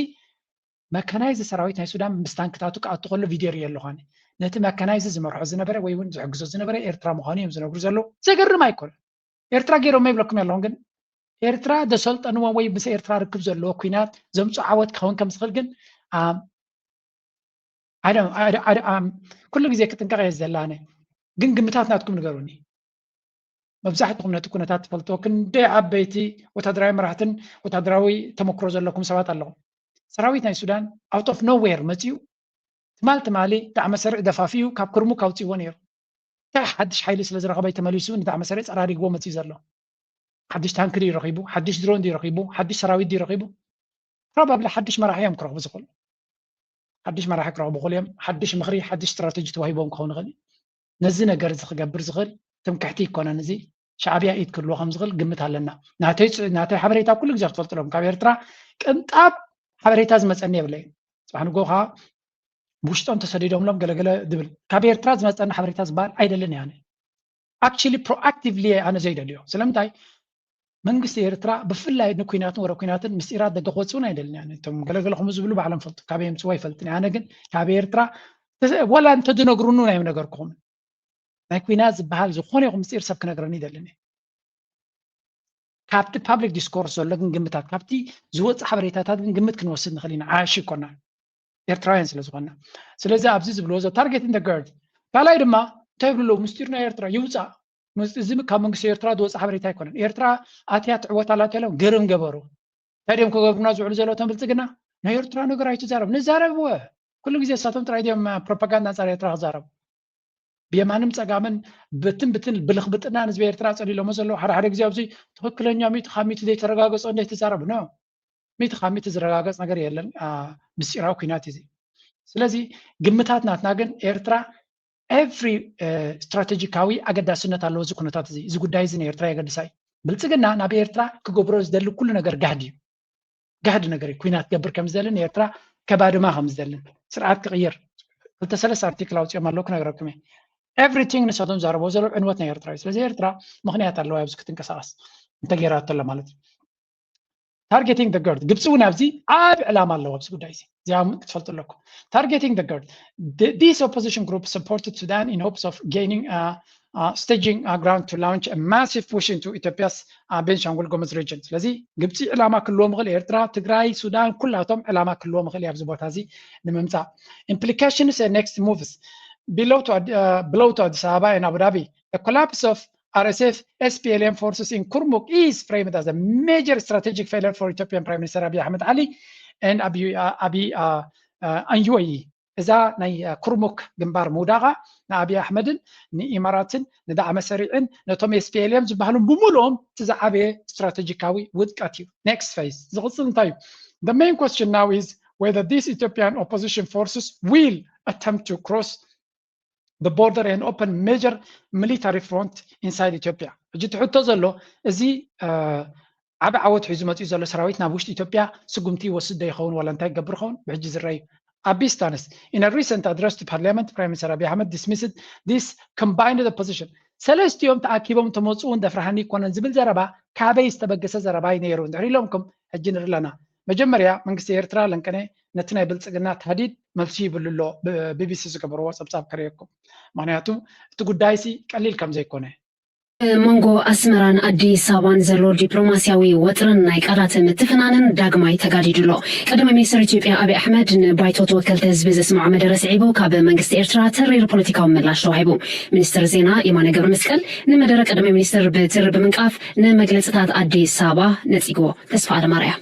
መካናይዝድ ሰራዊት ናይ ሱዳን ምስ ታንክታቱ ክኣቱ ከሎ ቪድዮ ሪኦ ኣለኹ ኣነ። ነቲ መካናይዝድ ዝመርሖ ዝነበረ ወይ እውን ዝሕግዞ ዝነበረ ኤርትራ ምዃኑ እዮም ዝነግሩ ዘለዉ። ዘገርም ኣይኮነን። ኤርትራ ገይሮም ይብለኩም ኣለኹም፣ ግን ኤርትራ ዘሰልጠንዎም ወይ ምስ ኤርትራ ርክብ ዘለዎ ኩናት ዘምፅኦ ዓወት ክኸውን ከም ዝኽእል ግን ኣም፣ ኣደ- ኣደ- ኣደ- ኣም፣ ኩሉ ግዜ ክጥንቀቕ እየ ዘላነ። ግን ግምታት ናትኩም ንገሩኒ። መብዛሕትኹም ነቲ ኩነታት ትፈልጥዎ ክንደይ ዓበይቲ ወታደራዊ መራሕትን ወታደራዊ ተመክሮ ዘለኩም ሰባት ኣለኹም። ሰራዊት ናይ ሱዳን out of nowhere መፂኡ ትማል ትማሊ ዳዕመ ሰሪዕ ደፋፊኡ ካብ ክርሙክ ኣውፂዎ ነይሩ። እንታይ ሓድሽ ሓይሊ ስለ ዝረኸበ ተመሊሱ ንዳዕመ ሰሪዕ ፀራሪግዎ መፂኡ ዘሎ? ሓድሽ ታንክ ድዩ ረኺቡ? ሓድሽ ድሮን ድዩ ረኺቡ? ሓድሽ ሰራዊት ድዩ ረኺቡ? ፕሮባብሊ ሓድሽ መራሒ እዮም ክረኽቡ ዝኽእሉ። ሓድሽ መራሒ ክረኽቡ ይኽእሉ እዮም። ሓድሽ ምኽሪ፣ ሓድሽ ስትራተጂ ተዋሂቦም ክኸውን ይኽእል እዩ። ነዚ ነገር እዚ ክገብር ዝኽእል ትምክሕቲ ይኮነን። እዚ ሻዕብያ ኢድ ክህልዎ ከም ዝኽእል ግምት ኣለና። ናተይ ፅ- ናተይ ሓበሬታ ኩሉ ግዜ ክትፈልጡ ኣለኩም። ካብ ኤርትራ ቅንጣብ ሓበሬታ ዝመፀኒ የብለይን። ፅባሕ ንጎ ከዓ ብውሽጦም ተሰዲዶምሎም ገለገለ ዝብል ካብ ኤርትራ ዝመፀኒ ሓበሬታ ዝበሃል ኣይደልን እየ ኣነ። Actually proactively ኣነ ዘይደልዮ። ስለምንታይ? መንግስቲ ኤርትራ ብፍላይ ንኩናትን ወረ ኩናትን ምስጢራት ደገ ክወፅኡን ኣይደልን እየ ኣነ። እቶም ገለገለ ከምኡ ዝብሉ ባዕሎም ፈልጡ ካበይ የምፅዎ ኣይፈልጥን እየ። ኣነ ግን ካብ ኤርትራ ተዘ- ዋላ እንተዝነግሩኒ እውን ኣይምነገርኩኹምን። ናይ ኩናት ዝበሃል ዝኾነ ይኹን ምስጢር ሰብ ክነግረኒ ይደልን እየ። ካብቲ ፓብሊክ ዲስኮርስ ዘሎ ግን ግምታት ካብቲ ዝወፅእ ሓበሬታታት ግን ግምት ክንወስድ ንኽእል ኢና። ዓያሺ ይኮና ኤርትራውያን ስለ ዝኾንና። ስለዚ ኣብዚ ዝብልዎ ዘሎ ታርጌት ኢን ደ ገርድ ካልኣይ ድማ እንታይ ይብሉ ኣለዉ? ምስጢር ናይ ኤርትራ ይውፃእ። ምስ- እዚ ካብ መንግስቲ ኤርትራ ዝወፅእ ሓበሬታ ኣይኮነን። ኤርትራ ኣትያ ትዕወት ኣላ ተሎም ግርም ገበሩ። እንታይ ድዮም ክገብሩና ዝውዕሉ ዘለዉ እቶም ብልፅግና? ናይ ኤርትራ ነገር ኣይትዛረብ። ንዛረብወ ኩሉ ግዜ እሳቶም ጥራይ ድዮም ፕሮፓጋንዳ ኣንፃር ኤርትራ ክዛረቡ? ብየማንም ፀጋምን ብትን ብትን ብልኽብጥና ንህዝቢ ኤርትራ ፀሊሎሞ ዘለዉ ሓደ ሓደ ግዜ ኣብዚ ትኽክለኛ ሚእቲ ካብ ሚእቲ ዘይተረጋገፆ እንደ ትዛረቡ ኖ ሚእቲ ካብ ሚእቲ ዝረጋገፅ ነገር የለን። ምስጢራዊ ኩናት እዚ። ስለዚ ግምታት ናትና ግን ኤርትራ ኤቭሪ ስትራቴጂካዊ ኣገዳስነት ኣለዎ እዚ ኩነታት እዚ። እዚ ጉዳይ እዚ ንኤርትራ የገድሳ እዩ። ብልፅግና ናብ ኤርትራ ክገብሮ ዝደሊ ኩሉ ነገር ጋህዲ እዩ። ጋህዲ ነገር እዩ። ኩናት ክገብር ከም ዝደልን ኤርትራ ከባድማ ከም ዝደልን ስርዓት ክቕይር ክልተ ሰለስተ ኣርቲክል ኣውፅኦም ኣለዉ ክነግረኩም እየ። ኤቭሪቲንግ ንሳቶም ዝዛረብዎ ዘለዉ ዕንወት ናይ ኤርትራ እዩ። ስለዚ ኤርትራ ምኽንያት ኣለዋ ኣብዚ ክትንቀሳቐስ እንተገይራቶ ኣላ ማለት እዩ። ታርጌቲንግ ደ ገርድ ግብፂ እውን ኣብዚ ዓብ ዕላማ ኣለዎ ኣብዚ ጉዳይ እዚ። እዚኣ እውን ክትፈልጡ ኣለኩም። Targeting the Kurd. This opposition group supported Sudan in hopes of gaining a staging ground to launch a massive push into Ethiopia's Benishangul Gumuz region. ስለዚ ግብፂ ዕላማ ክልዎም ይኽእል፣ ኤርትራ፣ ትግራይ፣ ሱዳን ኩላቶም ዕላማ ክልዎም ይኽእል ኣብዚ ቦታ እዚ ንምምፃእ። Implications and next moves. Below to Addis Ababa and Abu Dhabi. The collapse of R S F S P L M forces in Kurmuk is framed as a major strategic failure for Ethiopian Prime Minister Abiy Ahmed Ali and Abiy, uh, Abiy uh, uh, and U A E. እዛ ናይ ኩርሙክ ግንባር ምውዳቓ ንኣብይ ኣሕመድን ንኢማራትን ንዳዕመ ሰሪዕን ነቶም ኤስፒኤልኤም ዝበሃሉን ብምሉኦም እቲ ዝዓበየ ስትራቴጂካዊ ውድቀት እዩ። Next phase ዝቕፅል እንታይ እዩ? The main question now is whether these Ethiopian opposition forces will attempt to cross the border and open major military front inside Ethiopia። ሕጂ እቲ ሕቶ ዘሎ እዚ ዓብ ዓወት ሒዙ መፂኡ ዘሎ ሰራዊት ናብ ውሽጢ ኢትዮጵያ ስጉምቲ ይወስድ ዶ ይኸውን ዋላ እንታይ ይገብር ይኸውን ብሕጂ ዝረዩ። ኣብ ቢስታንስ in a recent address to parliament Prime Minister Abiy Ahmed dismissed this combined opposition ሰለስቲኦም ተኣኪቦም ተመፅኡ እንደፍርሃኒ ይኮነን ዝብል ዘረባ ካበይ ዝተበገሰ ዘረባ እዩ ነይሩ እንድሕር ኢሎምኩም ሕጂ ንርኢ ኣለና። መጀመርያ መንግስቲ ኤርትራ ለንቀነ ነቲ ናይ ብልፅግና ታህዲድ መልሲ ይብሉ ኣሎ። ቢቢሲ ዝገበርዎ ፀብፃብ ከርእየኩም። ምክንያቱ እቲ ጉዳይሲ ቀሊል ከም ዘይኮነ መንጎ ኣስመራን ኣዲስ ኣበባን ዘሎ ዲፕሎማስያዊ ወጥርን ናይ ቃላት ምትፍናንን ዳግማይ ተጋዲዱ ኣሎ። ቀዳማይ ሚኒስትር ኢትዮጵያ ኣብይ ኣሕመድ ንባይቶ ተወከልቲ ህዝቢ ዘስምዖ መደረ ስዒቡ ካብ መንግስቲ ኤርትራ ተሪር ፖለቲካዊ ምላሽ ተዋሂቡ። ሚኒስትር ዜና የማነ ገብረ መስቀል ንመደረ ቀዳማይ ሚኒስትር ብትሪ ብምንቃፍ ንመግለፅታት ኣዲስ ኣበባ ነፂግዎ። ተስፋ ኣለማርያ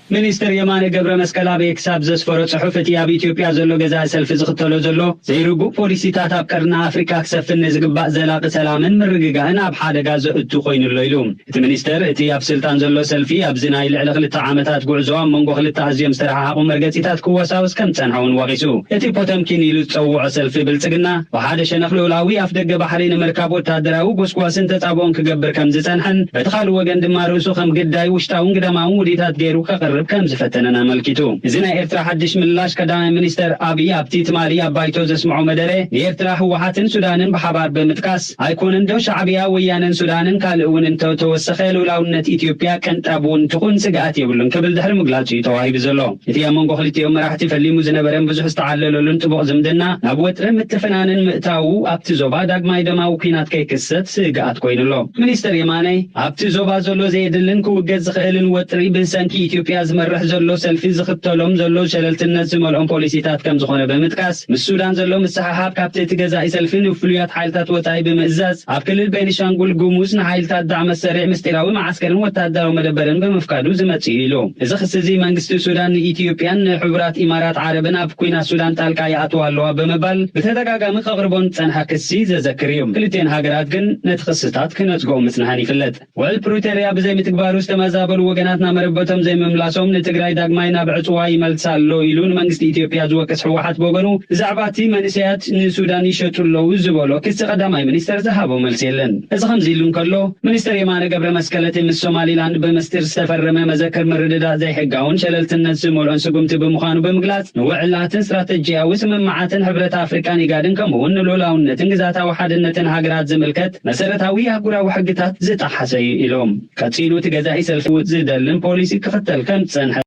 ሚኒስትር የማነ ገብረ መስቀል ኣብ ኤክስ ኣብ ዘስፈሮ ጽሑፍ፣ እቲ ኣብ ኢትዮጵያ ዘሎ ገዛኢ ሰልፊ ዝኽተሎ ዘሎ ዘይርጉእ ፖሊሲታት ኣብ ቀርኒ ኣፍሪካ ክሰፍን ንዝግባእ ዘላቒ ሰላምን ምርግጋእን ኣብ ሓደጋ ዘእቱ ኮይኑ ኣሎ ኢሉ። እቲ ሚኒስተር፣ እቲ ኣብ ስልጣን ዘሎ ሰልፊ ኣብዚ ናይ ልዕሊ ክልተ ዓመታት ጉዕዞ ኣብ መንጎ ክልተ ኣዝዮም ዝተረሓሓቑ መርገጺታት ክወሳወስ ከም ዝጸንሐ እውን ወቒሱ። እቲ ፖተምኪን ኢሉ ዝጸውዖ ሰልፊ ብልጽግና፣ ብሓደ ሸነኽ ልኡላዊ ኣፍደገ ባሕሪ ንምርካብ ወተሃደራዊ ጎስጓስን ተጻብኦን ክገብር ከም ዝጸንሐን፣ በቲ ካልእ ወገን ድማ ርእሱ ከም ግዳይ ውሽጣውን ግዳማውን ውዲታት ገይሩ ከቕርብ ከም ዝፈተነን ኣመልኪቱ። እዚ ናይ ኤርትራ ሓድሽ ምላሽ ቀዳማይ ሚኒስተር ኣብይ ኣብቲ ትማሊ ኣብ ባይቶ ዘስምዖ መደረ፣ ንኤርትራ ህወሓትን ሱዳንን ብሓባር ብምጥቃስ፣ ኣይኮነን ዶ ሻዕብያ፣ ወያነን ሱዳንን ካልእ እውን እንተተወሰኸ ልኡላውነት ኢትዮጵያ ቅንጣብ እውን ትኹን ስግኣት የብሉን ክብል ድሕሪ ምግላጹ እዩ ተዋሂቡ ዘሎ። እቲ ኣብ መንጎ ክልቲኦም መራሕቲ ፈሊሙ ዝነበረን ብዙሕ ዝተዓለለሉን ጥቡቕ ዝምድና ናብ ወጥርን ምትፍናንን ምእታዉ ኣብቲ ዞባ ዳግማይ ደማዊ ኲናት ከይክሰት ስግኣት ኮይኑ ኣሎ። ሚኒስተር የማነ ኣብቲ ዞባ ዘሎ ዘየድልን ክውገድ ዝኽእልን ወጥሪ ብሰንኪ ኢትዮጵያ ዝመርሕ ዘሎ ሰልፊ ዝኽተሎም ዘሎ ሸለልትነት ዝመልኦም ፖሊሲታት ከም ዝኾነ ብምጥቃስ ምስ ሱዳን ዘሎ ምስሕሓብ ካብቲ እቲ ገዛኢ ሰልፊ ንፍሉያት ሓይልታት ወጻኢ ብምእዛዝ ኣብ ክልል ቤኒሻንጉል ጉሙዝ ንሓይልታት ዳዕመ ሰሪዕ ምስጢራዊ መዓስከርን ወተሃደራዊ መደበርን ብምፍቃዱ ዝመጽእ እዩ ኢሉ። እዚ ክሲ እዚ መንግስቲ ሱዳን ንኢትዮጵያን ንሕቡራት ኢማራት ዓረብን ኣብ ኲናት ሱዳን ጣልቃ ይኣትዋ ኣለዋ ብምባል ብተደጋጋሚ ከቕርቦ ዝጸንሐ ክሲ ዘዘክር እዩ። ክልቲኤን ሃገራት ግን ነቲ ክስታት ክነጽግኦ ምጽንሐን ይፍለጥ። ውዕል ፕሪቶርያ ብዘይምትግባሩ ዝተመዛበሉ ወገናት ናብ መረበቶም ዘይምምላሶም ንትግራይ ዳግማይ ናብ ዕጽዋ ይመልሳ ኣሎ ኢሉ ንመንግስቲ ኢትዮጵያ ዝወቅስ ህወሓት ብወገኑ ብዛዕባ እቲ መንእሰያት ንሱዳን ይሸጡ ኣለዉ ዝበሎ ክሲ ቀዳማይ ሚኒስተር ዝሃቦ መልሲ የለን። እዚ ከምዚ ኢሉ እንከሎ፣ ሚኒስተር የማነ ገብረ መስቀል እቲ ምስ ሶማሊላንድ ብምስጢር ዝተፈረመ መዘክር ምርድዳእ ዘይሕጋውን ሸለልትነት ዝመልኦን ስጉምቲ ብምዃኑ ብምግላጽ፣ ንውዕላትን ስትራተጂያዊ ስምምዓትን ሕብረት ኣፍሪቃን ኢጋድን ከምኡውን ንሉእላውነትን ግዛታዊ ሓድነትን ሃገራት ዝምልከት መሰረታዊ ኣህጉራዊ ሕግታት ዝጠሓሰ እዩ ኢሎም። ቀጺሉ እቲ ገዛኢ ሰልፊ ዝደልን ፖሊሲ ክኽተል ከም ዝጸንሐ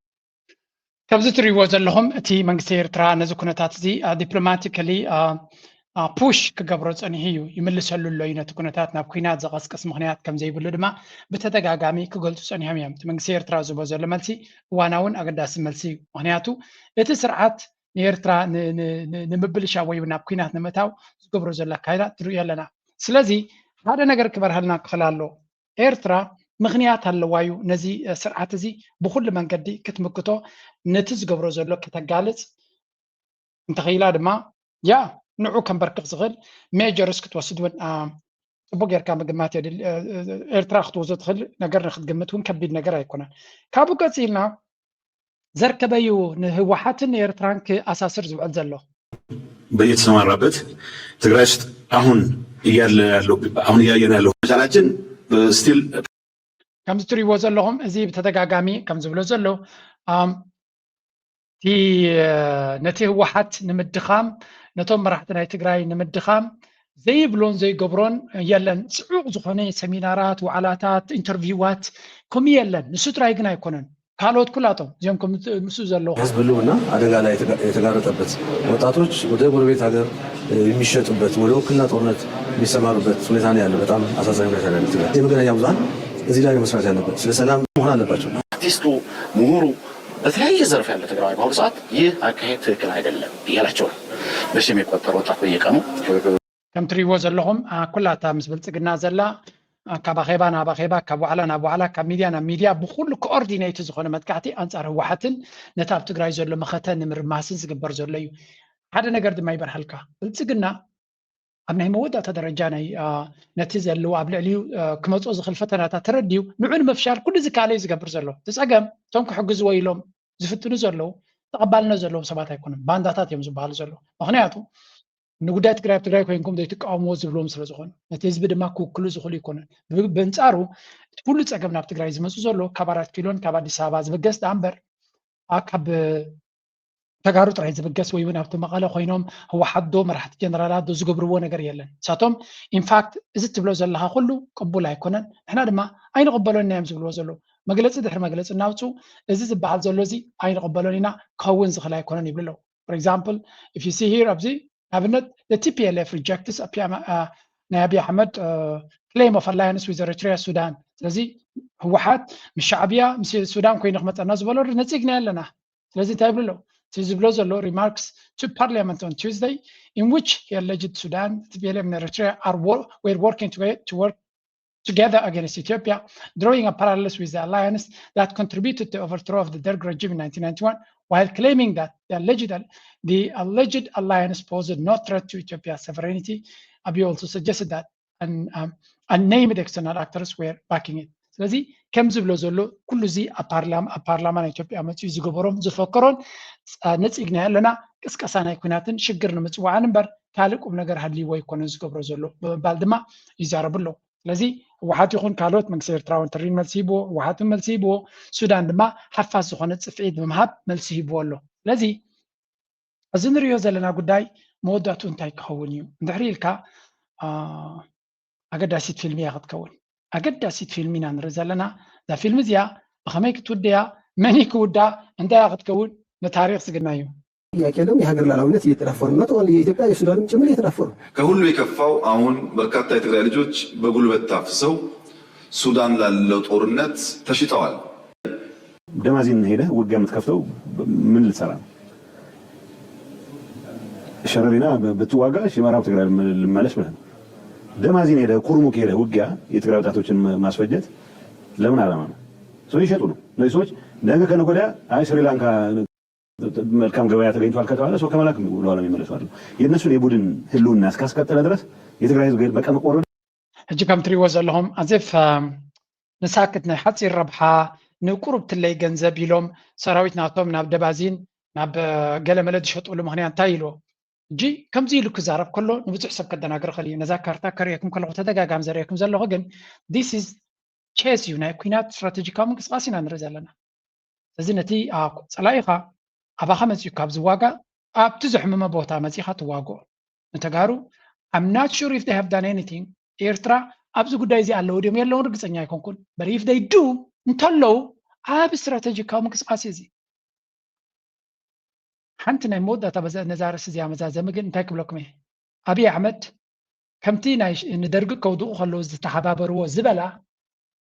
ከምዚ ትሪእዎ ዘለኹም እቲ መንግስቲ ኤርትራ ነዚ ኩነታት እዚ ዲፕሎማቲካሊ ፑሽ ክገብሮ ጸኒሑ እዩ። ይምልሰሉ ኣሎ እዩ ነቲ ኩነታት ናብ ኲናት ዘቐስቅስ ምኽንያት ከም ዘይብሉ ድማ ብተደጋጋሚ ክገልጹ ጸኒሖም እዮም። እቲ መንግስቲ ኤርትራ ዝህቦ ዘሎ መልሲ እዋናውን ኣገዳሲ መልሲ እዩ። ምኽንያቱ እቲ ስርዓት ንኤርትራ ንምብልሻው ወይ ናብ ኲናት ንምእታው ዝገብሮ ዘሎ ኣካይዳ ትርእዮ ኣለና። ስለዚ ሓደ ነገር ክበርሃልና ክኽእል ኣሎ። ኤርትራ ምኽንያት ኣለዋ እዩ ነዚ ስርዓት እዚ ብኹሉ መንገዲ ክትምክቶ ነቲ ዝገብሮ ዘሎ ከተጋልጽ እንተኽኢላ ድማ ያ ንዑ ከንበርክኽ ዝኽእል ሜጀርስ ክትወስድ እውን ጽቡቅ ጌርካ ምግማት የድል ኤርትራ ክትወስዶ ትኽእል ነገር ንክትግምት እውን ከቢድ ነገር ኣይኮነን። ካብኡ ቀፂልና ዘርከበዩ ንህወሓትን ንኤርትራን ክኣሳስር ዝውዕል ዘሎ በየተሰማራበት ትግራይ ውስጥ አሁን እያለ ያለው አሁን እያየን ያለው መቻላችን ስቲል ከምዚ ትሪእዎ ዘለኹም እዚ ብተደጋጋሚ ከም ዝብሎ ዘሎ እቲ ነቲ ህወሓት ንምድኻም ነቶም መራሕቲ ናይ ትግራይ ንምድኻም ዘይብሎን ዘይገብሮን የለን። ፅዑቕ ዝኾነ ሰሚናራት፣ ዋዕላታት፣ ኢንተርቪዋት ከምኡ የለን። ንሱ ጥራይ ግን ኣይኮነን። ካልኦት ኩላቶም እዚኦም ምስኡ ዘለዉ ህዝብ ህልውና አደጋ ላይ የተጋረጠበት፣ ወጣቶች ወደ ጎረቤት ሀገር የሚሸጡበት፣ ወደ ውክልና ጦርነት የሚሰማሩበት ሁኔታ ነው ያለው። በጣም አሳዛኝ ሁኔታ ነው ያለው ትግራይ። የመገናኛ ብዙኃን እዚህ ላይ ነው መስራት ያለበት። ስለ ሰላም መሆን አለባቸው። አርቲስቱ፣ ምሁሩ፣ በተለያየ ዘርፍ ያለ ትግራዋይ በአሁኑ ሰዓት ይህ አካሄድ ትክክል አይደለም እያላቸው ነው። በሺ የሚቆጠር ወጣት በየቀኑ ከም ትሪእዎ ዘለኹም ኩላታ ምስ ብልፅግና ዘላ ካብ ኣኼባ ናብ ኣኼባ፣ ካብ ዋዕላ ናብ ዋዕላ፣ ካብ ሚድያ ናብ ሚድያ ብኩሉ ኮኦርዲኔት ዝኾነ መጥቃዕቲ ኣንጻር ህወሓትን ነቲ ኣብ ትግራይ ዘሎ መኸተ ንምርማስን ዝግበር ዘሎ እዩ። ሓደ ነገር ድማ ይበርሃልካ፣ ብልጽግና ኣብ ናይ መወዳእታ ደረጃ ናይ ነቲ ዘለዎ ኣብ ልዕሊኡ ክመፅኦ ዝኽእል ፈተናታት ተረዲኡ ንዑ ንምፍሻል ኩሉ ዝከኣለ እዩ ዝገብር ዘሎ። እቲ ፀገም እቶም ክሕግዝዎ ኢሎም ዝፍትኑ ዘለዉ ተቐባልነት ዘለዎም ሰባት ኣይኮኑን፣ ባንዳታት እዮም ዝበሃሉ ዘለዉ። ምክንያቱ ንጉዳይ ትግራይ ኣብ ትግራይ ኮይንኩም ዘይትቃወምዎ ዝብልዎም ስለ ዝኾኑ፣ ነቲ ህዝቢ ድማ ክውክሉ ዝኽእሉ ይኮኑን። ብንፃሩ እቲ ኩሉ ፀገም ናብ ትግራይ ዝመፁ ዘሎ ካብ ኣራት ኪሎን ካብ ኣዲስ ኣበባ ዝብገስ ደኣ እምበር ካብ ተጋሩ ጥራይ ዝብገስ ወይ እውን ኣብቲ መቐለ ኮይኖም ህወሓት ዶ መራሕቲ ጀነራላት ዶ ዝገብርዎ ነገር የለን። ንሳቶም ኢንፋክት እዚ ትብሎ ዘለኻ ኩሉ ቅቡል ኣይኮነን፣ ንሕና ድማ ኣይንቕበሎን ኢና እዮም ዝብልዎ ዘለዉ። መግለፂ ድሕሪ መግለፂ እናውፅኡ እዚ ዝበሃል ዘሎ እዚ ኣይንቕበሎን ኢና፣ ክኸውን ዝኽእል ኣይኮነን ይብሉ ኣለዉ። For example, if you see here ኣብዚ ንኣብነት the T P L F rejects ናይ ኣቢይ ኣሕመድ claim of alliance with Eritrea Sudan። ስለዚ ህወሓት ምስ ሻዕብያ ምስ ሱዳን ኮይኑ ክመፀና ዝበሎ ነፂግና ኣለና። ስለዚ እንታይ ይብሉ ኣለዉ? እቲ ዝብሎ ዘሎ remarks to parliament on Tuesday in which he alleged Sudan, T P L F and Eritrea are wor were working to, to work together against Ethiopia, drawing a parallels with the alliance that contributed to overthrow of the Derg regime in nineteen ninety-one, while claiming that the alleged, the alleged alliance posed no threat to Ethiopia's sovereignty. Abiy also suggested that an, um, unnamed external actors were backing it. ስለዚ ከም ዝብሎ ዘሎ ኩሉ እዚ ኣብ ፓርላማ ኣብ ፓርላማ ናይ ኢትዮጵያ መፅኡ ዝገበሮን ዝፈከሮን ነፂግና ኣለና፣ ቅስቀሳ ናይ ኩናትን ሽግር ንምፅዋዕን እምበር ካልእ ቁም ነገር ሃልይዎ ኣይኮነን ዝገብሮ ዘሎ ብምባል ድማ ይዛረቡ ኣለዉ። ስለዚ ህወሓት ይኹን ካልኦት መንግስቲ ኤርትራ እውን ተሪን መልሲ ሂብዎ፣ ህወሓት እውን መልሲ ሂብዎ፣ ሱዳን ድማ ሓፋስ ዝኾነ ፅፍዒት ብምሃብ መልሲ ሂብዎ ኣሎ። ስለዚ እዚ ንሪኦ ዘለና ጉዳይ መወዳእትኡ እንታይ ክኸውን እዩ እንድሕሪ ኢልካ ኣገዳሲት ፊልም እያ ክትከውን። ኣገዳሲት ፊልም ኢና ንርኢ ዘለና። እዛ ፊልም እዚኣ ብኸመይ ክትውደያ፣ መን እዩ ክውዳ፣ እንታይ እያ ክትከውን ንታሪኽ ዝግና እዩ። ጥያቄ የለውም። የሀገር ሉዓላዊነት እየተዳፈሩ ነው። የኢትዮጵያ የሱዳንም ጭምር እየተዳፈሩ። ከሁሉ የከፋው አሁን በርካታ የትግራይ ልጆች በጉልበት ታፍሰው ሱዳን ላለው ጦርነት ተሽጠዋል። ደማዚን ሄደህ ውጊያ የምትከፍተው ምን ልትሰራ ነው? ሸረሪና ብትዋጋ ሽመራው ትግራይ ልመለስ ብለህ ነው። ደማዚን ሄደህ ኩርሙክ ሄደህ ውጊያ የትግራይ ወጣቶችን ማስፈጀት ለምን ዓላማ ነው? ሰው ይሸጡ ነው እነዚህ ሰዎች። ነገ ከነገ ወዲያ አይ ስሪላንካ መልካም ገበያ ተገኝቷል ከተባለ ሰው ከመላክ ወደኋላ የሚመለሱ አሉ። የእነሱን የቡድን ህልውና እስካስቀጠለ ድረስ የትግራይ ህዝብ በቀን መቆረድ ሕጂ ከም ትሪእዎ ዘለኹም ኣዜፍ ንሳክት ናይ ሓፂር ረብሓ ንቁሩብ ትለይ ገንዘብ ኢሎም ሰራዊት ናቶም ናብ ደባዚን ናብ ገለመለ ዝሸጥሉ ምኽንያት እንታይ ኢልዎ? ሕጂ ከምዚ ኢሉ ክዛረብ ከሎ ንብዙሕ ሰብ ከደናግር ይኽእል እዩ። ነዛ ካርታ ከርእየኩም ከለኹ ተደጋጋሚ ዘርእየኩም ዘለኹ ግን this is chess እዩ፣ ናይ ኩናት ስትራቴጂካዊ ምንቅስቃስ ኢና ንርኢ ዘለና። ስለዚ ነቲ ጸላኢኻ ኣባኻ መፂኡ ካብ ዝዋጋእ ኣብቲ ዘሕመመ ቦታ መፂኻ ትዋግኦ። ንተጋሩ I'm not sure if they have done anything ኤርትራ ኣብዚ ጉዳይ እዚ ኣለዉ ድዮም የለውን ርግፀኛ ኣይኮንኩን። But if they do እንተለዉ ኣብ ስትራቴጂካዊ ምንቅስቃስ እዚ ሓንቲ ናይ መወዳእታ ነዛ ርእሲ እዚኣ መዛዘሚ ግን እንታይ ክብለኩም እየ ኣብይ ኣሕመድ ከምቲ ናይ ንደርጊ ከውድቑ ከለዉ ዝተሓባበርዎ ዝበላ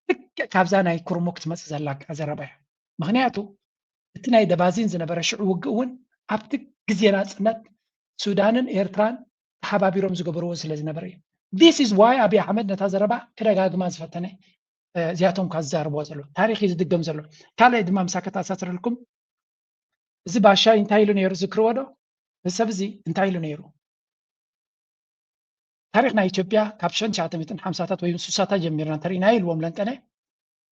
ልክዕ ካብዛ ናይ ኩርሙክ ትመፅእ ዘላ ዘረባ እያ። ምክንያቱ እቲ ናይ ደባዚን ዝነበረ ሽዑ ውግእ እውን ኣብቲ ግዜ ናፅነት ሱዳንን ኤርትራን ተሓባቢሮም ዝገበርዎ ስለ ዝነበረ እዩ። This is why ኣብይ ኣሕመድ ነታ ዘረባ ክደጋግማ ዝፈተነ እዚኣቶም ካብ ዝዛረብዋ ዘሎ ታሪክ እዩ ዝድገም ዘሎ። ካልኣይ ድማ ምሳ ከተኣሳስረልኩም እዚ ባሻይ እንታይ ኢሉ ነይሩ ዝክርዎ ዶ? እዚ ሰብ እዚ እንታይ ኢሉ ነይሩ? ታሪክ ናይ ኢትዮጵያ ካብ ሽሕን ትሽዓተ ሚእትን ሓምሳታት ወይ ስሳታት ጀሚርና እንተሪእናዮ ኢልዎም ለንቀነ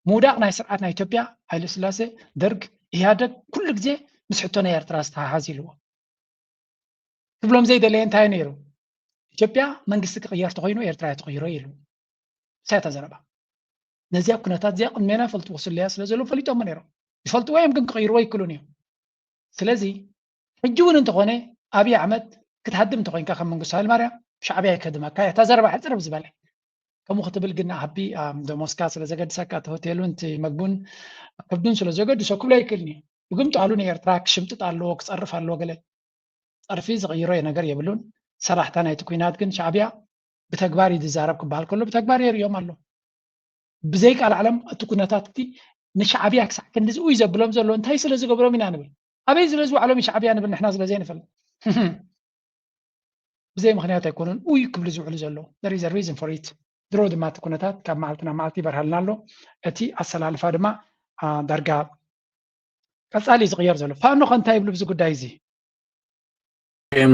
ምውዳቅ ናይ ስርዓት ናይ ኢትዮጵያ ሃይለስላሴ ደርግ ኢህኣደግ ኩሉ ግዜ ምስ ሕቶ ናይ ኤርትራ ዝተሓሓዝ ኢልዎ። ክብሎም ዘይደለየ እንታይ ነይሩ? ኢትዮጵያ መንግስቲ ክቕየር ተኾይኑ ኤርትራ እያ ትቕይሮ ኢሉ። ምሳይ እታ ዘረባ ነዚኣ ኩነታት እዚኣ ቅድሜና ይፈልጥዎ ስለያ ስለ ዘለዉ ፈሊጦሞ ነይሮም። ይፈልጥዎ እዮም ግን ክቕይርዎ ኣይክእሉን እዮም። ስለዚ ሕጂ እውን እንተኾነ ኣብይ ኣሕመድ ክትሃድም እንተኾይንካ ከም መንግስቱ ሃይለማርያም ሻዕብያ ይከድመካ እያ። እታ ዘረባ ሕፅር ብዝበለ ከምኡ ክትብል ግን ኣቢ ደሞስካ ስለ ዘገድሰካ እቲ ሆቴሉን እቲ መግቡን ከብዱን ስለ ዘገድሶ ክብሎ ኣይክእልን እዩ። ብግምጣሉ ንኤርትራ ክሽምጥጥ ኣለዎ ክፀርፍ ኣለዎ ገለ ፀርፊ ዝቕይሮ ነገር የብሉን። ሰራሕታ ናይቲ ኲናት ግን ሻዕብያ ብተግባር እዩ ዝዛረብ ክበሃል ከሎ ብተግባር የርእዮም ኣሎ። ብዘይ ቃል ዓለም እቲ ኩነታት እቲ ንሻዕብያ ክሳዕ ክንድዚ ኡይ ዘብሎም ዘሎ እንታይ ስለ ዝገብሮም ኢና ንብል። ኣበይ ስለ ዝውዕሎም ሻዕብያ ንብል ንሕና ስለ ዘይንፈልጥ። ብዘይ ምኽንያት ኣይኮኑን ኡይ ክብሉ ዝውዕሉ ዘለዉ። There is a reason for it። ድሮ ድማ እቲ ኩነታት ካብ መዓልቲ ናብ መዓልቲ ይበርሃልና ኣሎ። እቲ ኣሰላልፋ ድማ ዳርጋ ቀፃሊ እዩ ዝቕየር ዘሎ። ፋኖ ከ እንታይ ይብሉ ብዚ ጉዳይ እዚ?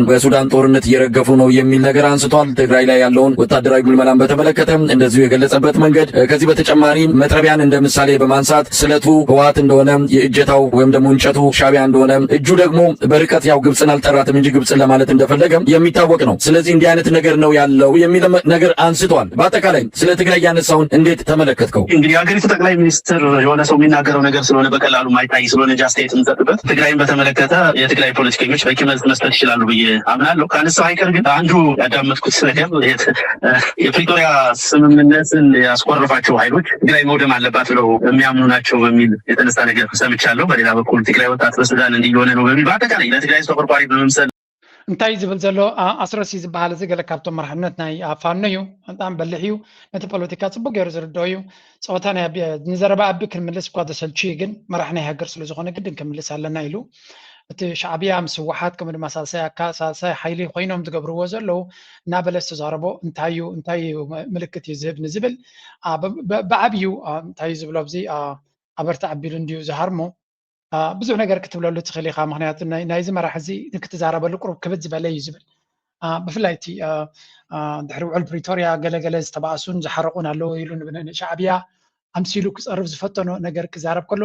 በሱዳን ጦርነት እየረገፉ ነው የሚል ነገር አንስቷል። ትግራይ ላይ ያለውን ወታደራዊ ምልመላን በተመለከተ እንደዚሁ የገለጸበት መንገድ፣ ከዚህ በተጨማሪ መጥረቢያን እንደ ምሳሌ በማንሳት ስለቱ ህወሓት እንደሆነ፣ የእጀታው ወይም ደግሞ እንጨቱ ሻዕቢያ እንደሆነ፣ እጁ ደግሞ በርቀት ያው ግብፅን አልጠራትም እንጂ ግብፅን ለማለት እንደፈለገ የሚታወቅ ነው። ስለዚህ እንዲህ አይነት ነገር ነው ያለው የሚል ነገር አንስቷል። በአጠቃላይ ስለ ትግራይ ያነሳውን እንዴት ተመለከትከው? እንግዲህ የሀገሪቱ ጠቅላይ ሚኒስትር የሆነ ሰው የሚናገረው ነገር ስለሆነ በቀላሉ ማይታይ ስለሆነ just አስተያየት የምንሰጥበት፣ ትግራይን በተመለከተ የትግራይ ፖለቲከኞች በቂ መልስ መስጠት ይችላሉ ብዬ አምናለሁ። ካነሳው አይቀር ግን አንዱ ያዳመጥኩት ነገር የፕሪቶሪያ ስምምነትን ያስቆረፋቸው ኃይሎች ትግራይ መውደም አለባት ብለው የሚያምኑ ናቸው በሚል የተነሳ ነገር ሰምቻለሁ። በሌላ በኩል ትግራይ ወጣት በሱዳን እንዲህ እየሆነ ነው በሚል በአጠቃላይ ለትግራይ ተቆርቋሪ በመምሰል እንታይ ዝብል ዘሎ ኣስረሲ ዝበሃል እዚ ገለ ካብቶም መራሕነት ናይ ፋኖ እዩ። በጣም በሊሕ እዩ። ነቲ ፖለቲካ ፅቡቅ ገይሩ ዝርድኦ እዩ። ፀወታ ናይ ኣቢ ንዘረባ ኣቢ ክንምልስ እኳ ዘሰልቹ እዩ፣ ግን መራሕ ናይ ሃገር ስለ ዝኾነ ግድን ክንምልስ ኣለና ኢሉ። እቲ ሻዕብያ ምስ ህወሓት ከምኡ ድማ ሳልሳይ ኣካ ሳልሳይ ሓይሊ ኮይኖም ዝገብርዎ ዘለዉ እናበለ ዝተዛረቦ እንታይ እዩ እንታይ እዩ ምልክት እዩ ዝህብ ንዝብል ብዓብዩ እንታይ እዩ ዝብሎ ኣብዚ ኣበርታ ኣቢሉ እንድዩ ዝሃርሞ። ብዙሕ ነገር ክትብለሉ ትኽእል ኢኻ። ምክንያቱ ናይዚ መራሕ እዚ ንክትዛረበሉ ቅሩብ ክብድ ዝበለ እዩ ዝብል። ብፍላይ እቲ ድሕሪ ውዕል ፕሪቶርያ ገለገለ ዝተባእሱን ዝሓረቁን ኣለዉ ኢሉ ንሻዕብያ ኣምሲሉ ክፀርብ ዝፈተኖ ነገር ክዛረብ ከሎ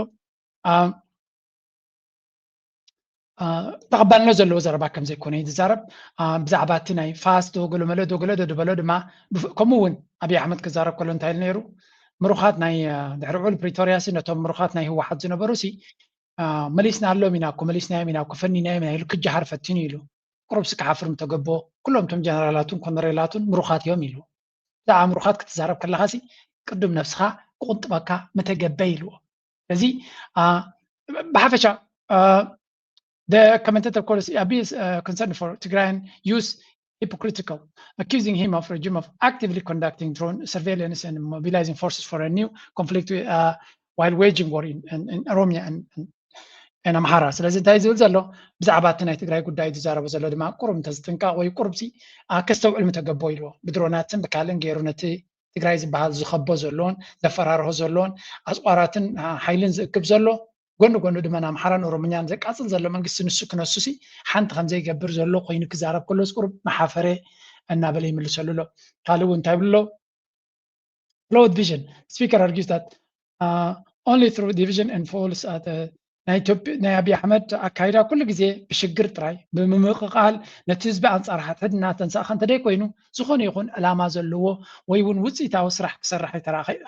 ተቐባልነት ዘለዎ ዘረባ ከም ዘይኮነ እዩ ዝዛረብ። ብዛዕባ እቲ ናይ ፋስ ዶ ገለመለ ዶ ገለ ዶ ዝበሎ ድማ ከምኡ እውን ኣብይ ኣሕመድ ክዛረብ ከሎ እንታይ ኢሉ ነይሩ? ምሩኻት ናይ ድሕሪ ውዕል ፕሪቶርያ ሲ ነቶም ምሩኻት ናይ ህወሓት ዝነበሩ ሲ መሊስናሎም ኢና እኮ መሊስናዮም ኢና እኮ ፈኒናዮም ኢና ኢሉ ክጀሃር ፈቲኑ ኢሉ። ቁሩብ ሲ ክሓፍር ምተገቦ። ኩሎም እቶም ጀነራላቱን ኮነሬላቱን ምሩኻት እዮም ኢሉ። ብዛዕባ ምሩኻት ክትዛረብ ከለኻ ሲ ቅዱም ነብስኻ ክቁንጥበካ ምተገበ ኢልዎ። ስለዚ ብሓፈሻ the commentator calls Abiy uh, concern for Tigrayan use hypocritical, accusing him of regime of actively conducting drone surveillance and mobilizing forces for a new conflict uh, while waging war in, in, in Oromia and, and, and Amhara. ስለዚ እንታይ ዝብል ዘሎ ብዛዕባ እቲ ናይ ትግራይ ጉዳይ ዝዛረቡ ዘሎ ድማ ቁሩብ እንተዝጥንቀቕ ወይ ቁሩብሲ ከስተውዕል ምተገቦ ኢልዎ። ብድሮናትን ብካልን ገይሩ ነቲ ትግራይ ዝበሃል ዝኸቦ ዘሎን ዘፈራርሆ ዘሎን ኣፅቋራትን ሓይልን ዝእክብ ዘሎ ጎኒ ጎኒ ድማ ንኣምሓራን ኦሮምኛን ዘቃፅል ዘሎ መንግስቲ ንሱ ክነሱሲ ሓንቲ ከምዘይገብር ዘሎ ኮይኑ ክዛረብ ከሎስ ቁሩብ መሓፈረ እናበለ ይምልሰሉ ኣሎ። ካልእ እውን እንታይ ይብሉ ኣሎ? Flawed vision. Speaker argues that uh, only through division and falls at the ናይ ኢትዮጵያ ናይ ኣብይ ኣሕመድ ኣካይዳ ኩሉ ግዜ ብሽግር ጥራይ ብምምቕቓል ነቲ ህዝቢ ኣንጻር ሓድሕድ እናተንሳእኸ እንተደይኮይኑ ዝኾነ ይኹን ዕላማ ዘለዎ ወይ እውን ውፅኢታዊ ስራሕ ክሰርሕ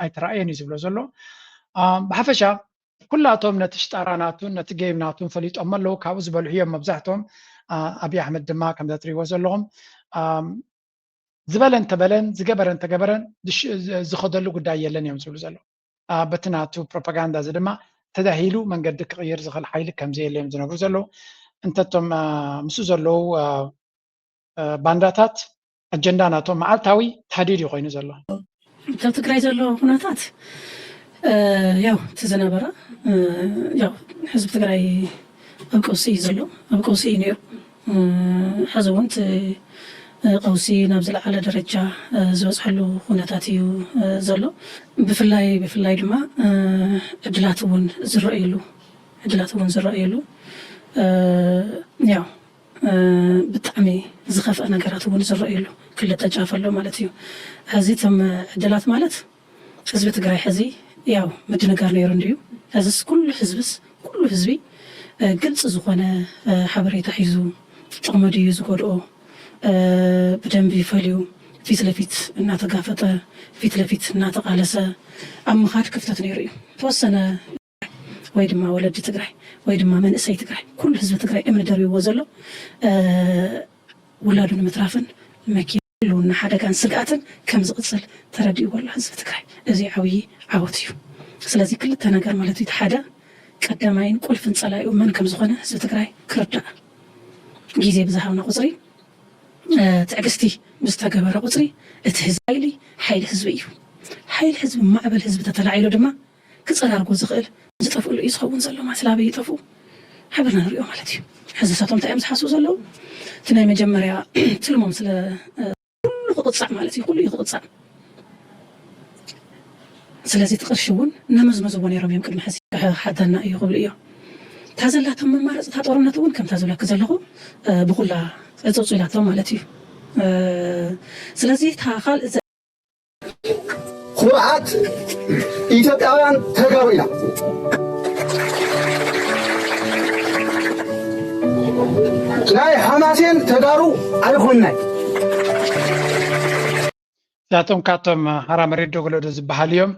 ኣይተራእየን እዩ ዝብሎ ዘሎ። ብሓፈሻ ኩላቶም ነቲ ሽጣራ ናቱን ነቲ ጌም ናቱን ፈሊጦሞ ኣለዉ። ካብኡ ዝበልሑ እዮም መብዛሕትኦም። ኣብይ ኣሕመድ ድማ ከምዚ እትሪእዎ ዘለኹም ዝበለ እንተበለን ዝገበረ እንተገበረን ዝኸደሉ ጉዳይ የለን እዮም ዝብሉ ዘለዉ። በቲ ናቱ ፕሮፓጋንዳ እዚ ድማ ተዳሂሉ መንገዲ ክቕይር ዝኽእል ሓይሊ ከምዘየለ እዮም ዝነግሩ ዘለዉ። እንተቶም ምስኡ ዘለዉ ባንዳታት ኣጀንዳ ናቶም መዓልታዊ ታህዲድ እዩ ኮይኑ ዘሎ። ካብ ትግራይ ዘሎ ኩነታት ያው እቲ ዝነበረ ያው ህዝቢ ትግራይ ኣብ ቀውሲ እዩ ዘሎ፣ ኣብ ቀውሲ እዩ ነይሩ። ሕዚ እውን እቲ ቀውሲ ናብ ዝለዓለ ደረጃ ዝበፅሐሉ ኩነታት እዩ ዘሎ። ብፍላይ ብፍላይ ድማ ዕድላት እውን ዝረእየሉ ዕድላት እውን ዝረእየሉ ያው ብጣዕሚ ዝኸፍአ ነገራት እውን ዝረእየሉ ክልተ ጫፍ ኣሎ ማለት እዩ። ሕዚ እቶም ዕድላት ማለት ህዝቢ ትግራይ ሕዚ ያው ምድንጋር ነይሩ እንድዩ። ሕዝስ ኩሉ ህዝብስ ኩሉ ህዝቢ ግልፂ ዝኾነ ሓበሬታ ሒዙ ጥቕሚ ድዩ ዝጎድኦ ብደንቢ ፈልዩ ፊት ለፊት እናተጋፈጠ ፊት ለፊት እናተቓለሰ ኣብ ምኻድ ክፍተት ነይሩ እዩ። ተወሰነ ወይ ድማ ወለዲ ትግራይ ወይ ድማ መንእሰይ ትግራይ ኩሉ ህዝቢ ትግራይ እምኒ ደርብዎ ዘሎ ውላዱ ንምትራፍን መኪና ህልውና ሓደጋን ስግኣትን ከም ዝቕፅል ተረዲእዎ ኣሎ ህዝቢ ትግራይ። እዚ ዓብዪ ዓወት እዩ። ስለዚ ክልተ ነገር ማለት እዩ። እቲ ሓደ ቀዳማይን ቁልፍን ፀላኢኡ መን ከም ዝኾነ ህዝቢ ትግራይ ክርዳእ ግዜ ብዝሃብና ቁፅሪ ትዕግስቲ ብዝተገበረ ቁፅሪ እቲ ህዝቢ ሓይሊ ሓይሊ ህዝቢ እዩ። ሓይሊ ህዝቢ ማዕበል ህዝቢ ተተላዒሉ ድማ ክፀራርጎ ዝኽእል ዝጠፍእሉ እዩ ዝኸውን ዘሎ ማለት ስለ ኣበይ ይጠፍኡ ሓቢርና ንሪኦ ማለት እዩ። ሕዚ ንሳቶም እንታይ እዮም ዝሓስቡ ዘለዉ? እቲ ናይ መጀመርያ ትልሞም ስለ ኩሉ ክቕፃዕ ማለት እዩ። ኩሉ እዩ ክቕፃዕ። ስለዚ እቲ ቅርሺ እውን እናመዝመዝዎ ነይሮም እዮም። ቅድሚ ሕዚ ክሓተና እዩ ክብሉ እዮም። እታ ዘላቶም መማረፂ እታ ጦርነት እውን ከምታ ዝብለኪ ዘለኹ ብኩላ ዕፅውፁ ኢላቶም ማለት እዩ። ስለዚ እታ ካልእ ኩርዓት ኢትዮጵያውያን ተጋሩ ኢና። ናይ ሓማሴን ተጋሩ ኣይኮንናይ። እዚኣቶም ካብቶም ሃራ መሬት ዶ ገለዶ ዝበሃሉ እዮም።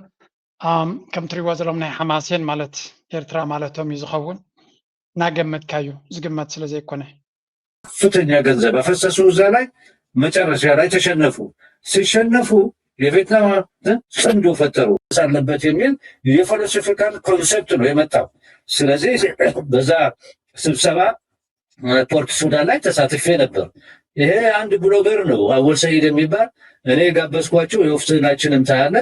ከም ትሪእዎ ዘለኹም ናይ ሓማሴን ማለት ኤርትራ ማለቶም እዩ ዝኸውን። እናገመትካ እዩ ዝግመት ስለ ዘይኮነ ከፍተኛ ገንዘብ አፈሰሱ እዛ ላይ መጨረሻ ላይ ተሸነፉ። ሲሸነፉ የቬትናም ጽምዶ ፈጠሩ አለበት የሚል የፊሎሶፊካል ኮንሰፕት ነው የመጣው። ስለዚህ በዛ ስብሰባ ፖርት ሱዳን ላይ ተሳትፌ ነበር። ይሄ አንድ ብሎገር ነው አወል ሰይድ የሚባል እኔ የጋበዝኳቸው የወፍስናችንም ታያለ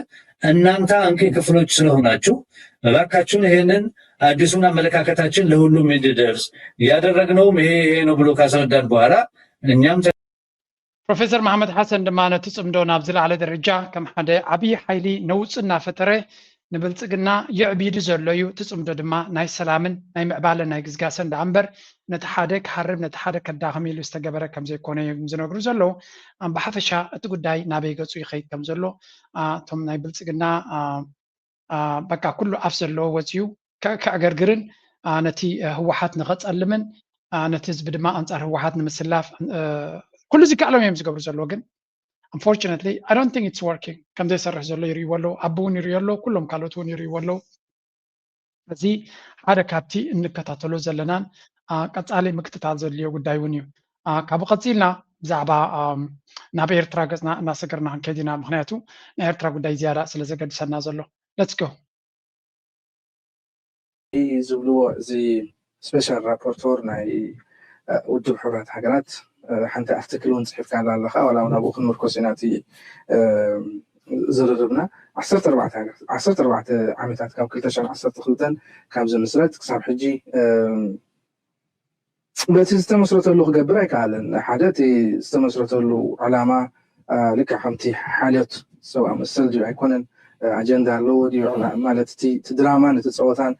እናንተ አንቂ ክፍሎች ስለሆናችሁ እባካችሁን ይሄንን አዲሱን አመለካከታችን ለሁሉም እንዲደርስ ያደረግነውም ይሄ ይሄ ነው ብሎ ካስረዳን በኋላ እኛም ፕሮፌሰር መሓመድ ሓሰን ድማ ነቲ ጽምዶ ናብ ዝለዓለ ደረጃ ከም ሓደ ዓብዪ ሓይሊ ነውጽ እናፈጠረ ንብልጽግና ይዕቢዱ ዘሎ እዩ። እቲ ጽምዶ ድማ ናይ ሰላምን ናይ ምዕባለን ናይ ግስጋሰን ደኣ እምበር ነቲ ሓደ ክሃርም ነቲ ሓደ ከዳኽም ኢሉ ዝተገበረ ከም ዘይኮነ እዮም ዝነግሩ ዘለዉ። ብሓፈሻ እቲ ጉዳይ ናበይ ገጹ ይኸይድ ከም ዘሎ እቶም ናይ ብልጽግና በቃ ኩሉ ኣፍ ዘለዎ ወፅዩ ከዕገርግርን ነቲ ህወሓት ንኸፀልምን ነቲ ህዝቢ ድማ ኣንፃር ህወሓት ንምስላፍ ኩሉ ዝከኣሎም እዮም ዝገብሩ ዘለዎ። ግን unfortunately I don't think it's working። ከም ዘይሰርሕ ዘሎ ይርእይዎ ኣለዉ። ኣቦ እውን ይርእዮ ኣለዉ። ኩሎም ካልኦት እውን ይርእይዎ ኣለዉ። እዚ ሓደ ካብቲ እንከታተሎ ዘለናን ቀፃሊ ምክትታል ዘድልዮ ጉዳይ እውን እዩ። ካብኡ ቀፂልና ብዛዕባ ናብ ኤርትራ ገፅና እናሰገርና ክንከይድ ኢና። ምክንያቱ ናይ ኤርትራ ጉዳይ ዝያዳ ስለ ዘገድሰና ዘሎ። Let's go። ዝብልዎ እዚ special rapporteur ናይ ውድብ ሕቡራት ሃገራት ሓንቲ ኣርቲክል እውን ፅሒፍካ ኣላ ኣለኻ። ዋላ እውን ኣብኡ ክንምርኮስ ኢና እቲ ዝርርብና። ዓሰርተ ኣርባዕተ ዓመታት ካብ ክልተ ሽሕን ዓሰርተ ክልተን ካብ ዝምስረት ክሳብ ሕጂ በቲ ዝተመስረተሉ ክገብር ኣይከኣለን። ሓደ እቲ ዝተመስረተሉ ዕላማ ልክዕ ከምቲ ሓልዮት ሰብኣዊ መሰል ድዩ ኣይኮነን፣ ኣጀንዳ ኣለዎ ድዩ ማለት እቲ ድራማን እቲ ፀወታን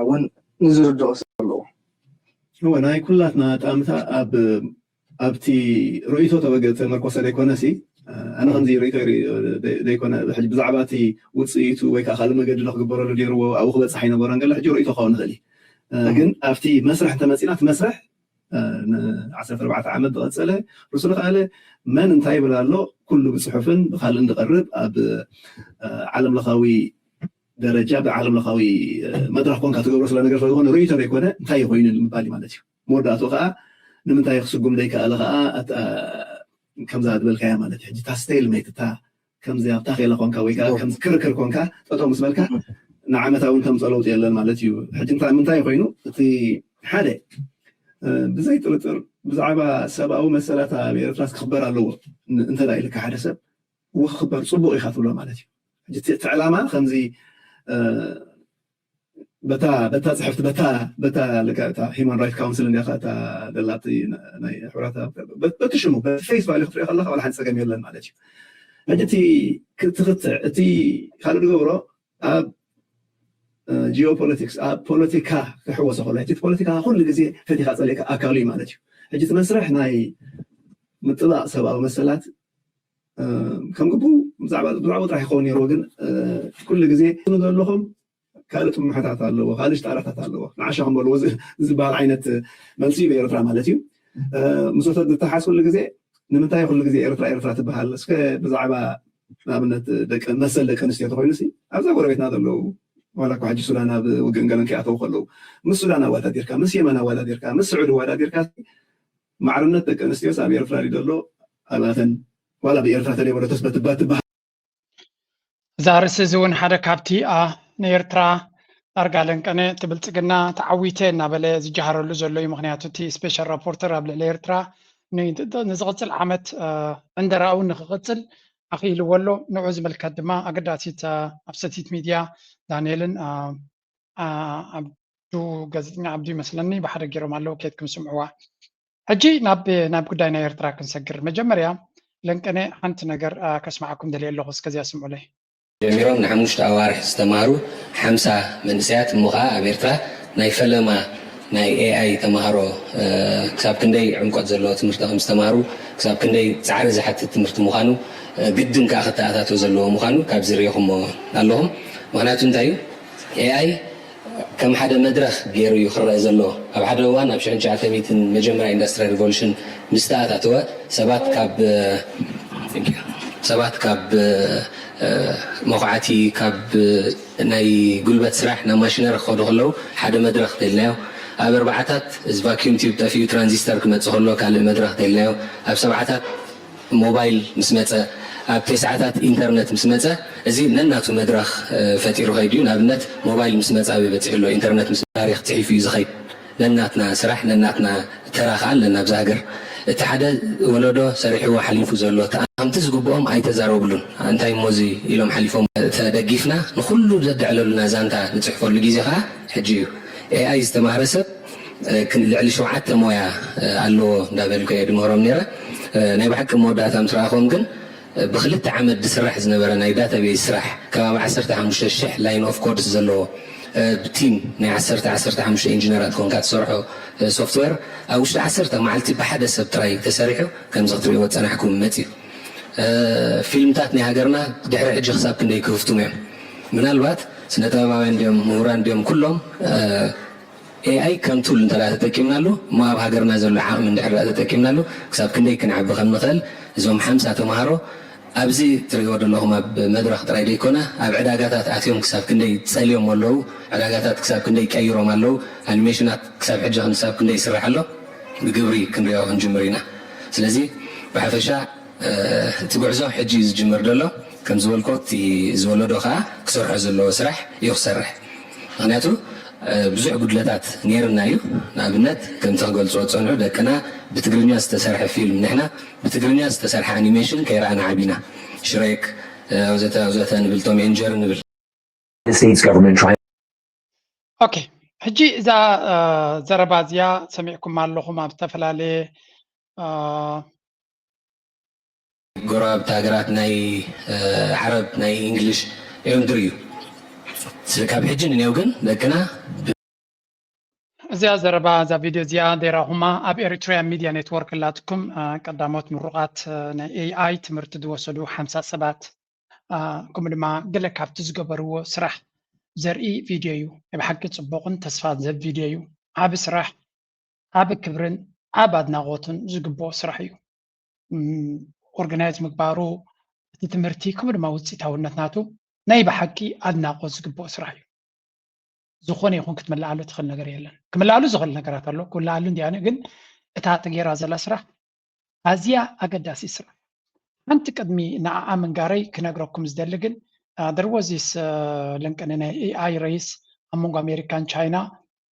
እውን ንዝርድኦ ሰብ ኣለዎ። እወ ናይ ኩላትና ጣምታ ኣብ ኣብቲ ርእይቶ ተበገ ተመርኮሰ ዘይኮነ ሲ ኣነ ከምዚ ርእይቶ ዘይኮነ ሕጂ ብዛዕባ እቲ ውፅኢቱ ወይ ከዓ ካልእ መገዲ ዶ ክግበረሉ ነይርዎ ኣብኡ ክበፅሕ ኣይነበሮን ገለ ሕጂ ርእይቶ ክኸውን ንኽእል እዩ። ግን ኣብቲ መስርሕ እንተመፂና እቲ መስርሕ ን ዓሰርተ ኣርባዕተ ዓመት ዝቐፀለ ርእሱ ዝኸኣለ መን እንታይ ይብል ኣሎ ኩሉ ብፅሑፍን ብካልእን ዝቐርብ ኣብ ዓለም ለኻዊ ደረጃ ብዓለም ለኻዊ መድረኽ ኮንካ ትገብሮ ስለ ነገር ስለዝኾነ ርእይቶ ዘይኮነ እንታይ ኮይኑ ንምባል እዩ ማለት እዩ። መወዳእትኡ ከዓ ንምንታይ ክስጉም ዘይከኣለ ከዓ ከምዛ ዝበልካያ ማለት እዩ። ሕጂ እታ ስቴል ሜት እታ ከምዚ ኣብታ ኬላ ኮንካ ወይ ከዓ ከምዚ ክርክር ኮንካ ጠጠው ምስ በልካ ንዓመታ እውን ከምፀ ለውጢ የለን ማለት እዩ። ሕጂ እንታይ ምንታይ ኮይኑ እቲ ሓደ ብዘይ ጥርጥር ብዛዕባ ሰብኣዊ መሰላት ኣብ ኤርትራ ክኽበር ኣለዎ እንተ ኢልካ ሓደ ሰብ እወ ክኽበር ፅቡቅ ኢኻ ትብሎ ማለት እዩ። ሕጂ እቲ ዕላማ ከምዚ በታ በታ ፅሕፍቲ በታ በታ ልካ እታ ሂማን ራይት ካውንስል እንዲያ እታ ደላቲ ናይ ሕብራት በቲ ሽሙ በቲ ፌስ ቫልዩ ክትሪኦ ከለካ ዋላ ሓንቲ ፀገም የለን ማለት እዩ። ሕጂ እቲ ክትትዕ እቲ ካልእ ዝገብሮ ኣብ ጂኦፖለቲክስ ኣብ ፖለቲካ ክሕወሶ ከሎ ሕጂ ፖለቲካ ኩሉ ግዜ ፈቲኻ ፀሊእካ ኣካሉ እዩ ማለት እዩ። ሕጂ እቲ መስርሕ ናይ ምጥባቕ ሰብኣዊ መሰላት ከም ግቡ ብዛዕባ ብዛዕባ ጥራሕ ይኸውን ነይርዎ ግን ኩሉ ግዜ ዘለኹም ካልእ ጥሙሕታት ኣለዎ ካልእ ሽጣራታት ኣለዎ ንዓሻኹም በልዎ ዝበሃል ዓይነት መልሲ እዩ ኤርትራ ማለት እዩ። ምስ ወሰድ ዝተሓዝ ኩሉ ግዜ ንምንታይ ኩሉ ግዜ ኤርትራ ኤርትራ ትበሃል እስከ ብዛዕባ ንኣብነት ደቂ መሰል ደቂ ኣንስትዮ ተኮይኑ ሲ ኣብዛ ጎረቤትና ዘለዉ ዋላ እኳ ሕጂ ሱዳን ኣብ ውግእን ገለን ከይኣተዉ ከለዉ ምስ ሱዳን ኣወዳዲርካ ምስ የመን ኣወዳዲርካ ምስ ስዑዲ ኣወዳዲርካ ማዕርነት ደቂ ኣንስትዮስ ኣብ ኤርትራ ድዩ ዘሎ ኣብኣተን ዋላ ብኤርትራ ተለይበለቶስ በትባ ትበሃል እዛ ርእሲ እዚ እውን ሓደ ካብቲ ንኤርትራ ዳርጋ ለንቀነ እቲ ብልፅግና ተዓዊተ እናበለ ዝጀሃረሉ ዘሎ እዩ። ምክንያቱ እቲ ስፔሻል ራፖርተር ኣብ ልዕሊ ኤርትራ ንዝቕፅል ዓመት ዕንደራኡ ንክቕፅል ኣኽኢልዎ ኣሎ። ንዑ ዝምልከት ድማ ኣገዳሲት ኣብ ሰቲት ሚድያ ዳንኤልን ዓብዱ ጋዜጠኛ ዓብዱ ይመስለኒ ብሓደ ገይሮም ኣለዉ ከይድኩም ስምዕዋ። ሕጂ ናብ ናብ ጉዳይ ናይ ኤርትራ ክንሰግር መጀመርያ ለንቀነ ሓንቲ ነገር ከስማዓኩም ደልየ ኣለኹ እስከዚያ ስምዑለይ። ጀሚሮም ንሓሙሽተ ኣዋርሕ ዝተማህሩ ሓምሳ መንእሰያት እሞ ከዓ ኣብ ኤርትራ ናይ ፈለማ ናይ ኤኣይ ተማሃሮ ክሳብ ክንደይ ዕምቆት ዘለዎ ትምህርቲ ከም ዝተማሃሩ ክሳብ ክንደይ ፃዕሪ ዝሓትት ትምህርቲ ምዃኑ ግድን ከዓ ክተኣታቶ ዘለዎ ምዃኑ ካብዚ ርኢኹሞ ኣለኹም። ምክንያቱ እንታይ እዩ? ኤኣይ ከም ሓደ መድረኽ ገይሩ እዩ ክረአ ዘለዎ። ኣብ ሓደ እዋን ኣብ ሽሕን ትሽዓተ ሚእትን መጀመርያ ኢንዱስትሪያል ሪቮሉሽን ምስ ተኣታተወ ሰባት ካብ ሰባት ካብ መኹዓቲ ካብ ናይ ጉልበት ስራሕ ናብ ማሽነሪ ክኸዱ ከለዉ ሓደ መድረኽ ደልናዮ። ኣብ ኣርባዓታት እዚ ቫኪዩም ቲዩብ ጠፊኡ ትራንዚስተር ክመፅእ ከሎ ካልእ መድረኽ ደልናዮ። ኣብ ሰብዓታት ሞባይል ምስ መፀ ኣብ ተስዓታት ኢንተርነት ምስ መፀ እዚ ነናቱ መድረኽ ፈጢሩ ከይዱ እዩ። ንኣብነት ሞባይል ምስ መፀ ኣበይ በፂሑ ኣሎ ኢንተርነት ምስ ታሪኽ ፅሒፉ እዩ ዝኸይድ። ነናትና ስራሕ ነናትና ተራ ከዓ ኣለና ኣብዛ ሃገር። እቲ ሓደ ወለዶ ሰሪሕዎ ሓሊፉ ዘሎ ተኣምቲ ዝግብኦም ኣይተዛረብሉን። እንታይ እሞ እዚ ኢሎም ሓሊፎም ተደጊፍና ንኩሉ ዘድዕለሉና ዛንታ ንፅሕፈሉ ግዜ ከዓ ሕጂ እዩ። ኤኣይ ዝተማህረ ሰብ ልዕሊ ሸውዓተ ሞያ ኣለዎ እንዳበልኩ እየ ድምህሮም ነይረ። ናይ ብሓቂ መወዳእታ ምስ ረኣኹም ግን ብክልተ ዓመት ዝስራሕ ዝነበረ ናይ ዳታቤዝ ስራሕ ከባቢ ዓሰርተ ሓሙሽተ ሽሕ ላይን ኦፍ ኮድስ ዘለዎ ብቲም ናይ ዓሰርተ ዓሰርተ ሓሙሽተ ኢንጂነራት ኮንካ ትሰርሖ ሶፍትዌር ኣብ ውሽጢ ዓሰርተ መዓልቲ ብሓደ ሰብ ጥራይ ተሰሪሑ ከምዚ ክትሪእዎ ዝፀናሕኩም መፅዩ። ፊልምታት ናይ ሃገርና ድሕሪ ሕጂ ክሳብ ክንደይ ክህፍቱም እዮም። ምናልባት ስነ ጥበባውያን ድዮም ምሁራን ድዮም ኩሎም ኤኣይ ከም ቱል እንተ ተጠቂምናሉ እሞ ኣብ ሃገርና ዘሎ ዓቕሚ እንድሕር ተጠቂምናሉ ክሳብ ክንደይ ክንዓቢ ከም ንኽእል እዞም ሓምሳ ተምሃሮ ኣብዚ ትሪእዎ ዘለኹም ኣብ መድረኽ ጥራይ ዘይኮነ ኣብ ዕዳጋታት ኣትዮም ክሳብ ክንደይ ጸልዮም ኣለዉ፣ ዕዳጋታት ክሳብ ክንደይ ቀይሮም ኣለዉ፣ ኣኒሜሽናት ክሳብ ሕጂ ክሳብ ክንደይ ይስራሕ ኣሎ ብግብሪ ክንሪኦ ክንጅምር ኢና። ስለዚ ብሓፈሻ እቲ ጉዕዞ ሕጂ እዩ ዝጅምር ዘሎ። ከም ዝበልኮ እቲ ዝወለዶ ከዓ ክሰርሖ ዘለዎ ስራሕ እዩ ክሰርሕ። ምክንያቱ ብዙሕ ጉድለታት ነይርና እዩ። ንኣብነት ከምቲ ክገልፅዎ ዝፀንሑ ደቅና ብትግርኛ ዝተሰርሐ ፊልም ንሕና ብትግርኛ ዝተሰርሐ ኣኒሜሽን ከይረኣና ዓቢና ሽሬክ ወዘተ ወዘተ ንብል ቶም ኤንጀር ንብል። The state's government trying ኦኬ ሕጂ እዛ ዘረባ እዚኣ ሰሚዕኩም ኣለኹም ኣብ ዝተፈላለየ ጎረባብቲ ሃገራት ናይ ዓረብ ናይ እንግሊሽ እዮም ድርዩ ካብ ሕጂ ንኔው ግን ደቅና እዚኣ ዘረባ እዛ ቪድዮ እዚኣ ደይራኹማ ኣብ ኤሪትሪያን ሚድያ ኔትወርክ ላትኩም ቀዳሞት ምሩቓት ናይ ኤኣይ ትምህርቲ ዝወሰዱ ሓምሳ ሰባት ከምኡ ድማ ገለ ካብቲ ዝገበርዎ ስራሕ ዘርኢ ቪድዮ እዩ። ናይ ብሓቂ ፅቡቕን ተስፋ ዝህብ ቪድዮ እዩ። ዓቢ ስራሕ፣ ዓቢ ክብርን ዓቢ ኣድናቖትን ዝግብኦ ስራሕ እዩ። ኦርጋናይዝ ምግባሩ እቲ ትምህርቲ ከምኡ ድማ ውፅኢታውነት ናቱ ናይ ብሓቂ ኣድናቖት ዝግብኦ ስራሕ እዩ። ዝኾነ ይኹን ክትምልኣሉ ትኽእል ነገር የለን። ክምልኣሉ ዝኽእል ነገራት ኣሎ፣ ክውልኣሉ እንዲያ ግን እታ ተገይራ ዘላ ስራሕ ኣዝያ ኣገዳሲ ስራሕ። ሓንቲ ቅድሚ ንዓኣ ምንጋረይ ክነግረኩም ዝደሊ ግን there was this ለንቀነ ናይ ኤኣይ ሬስ ኣብ መንጎ ኣሜሪካን ቻይና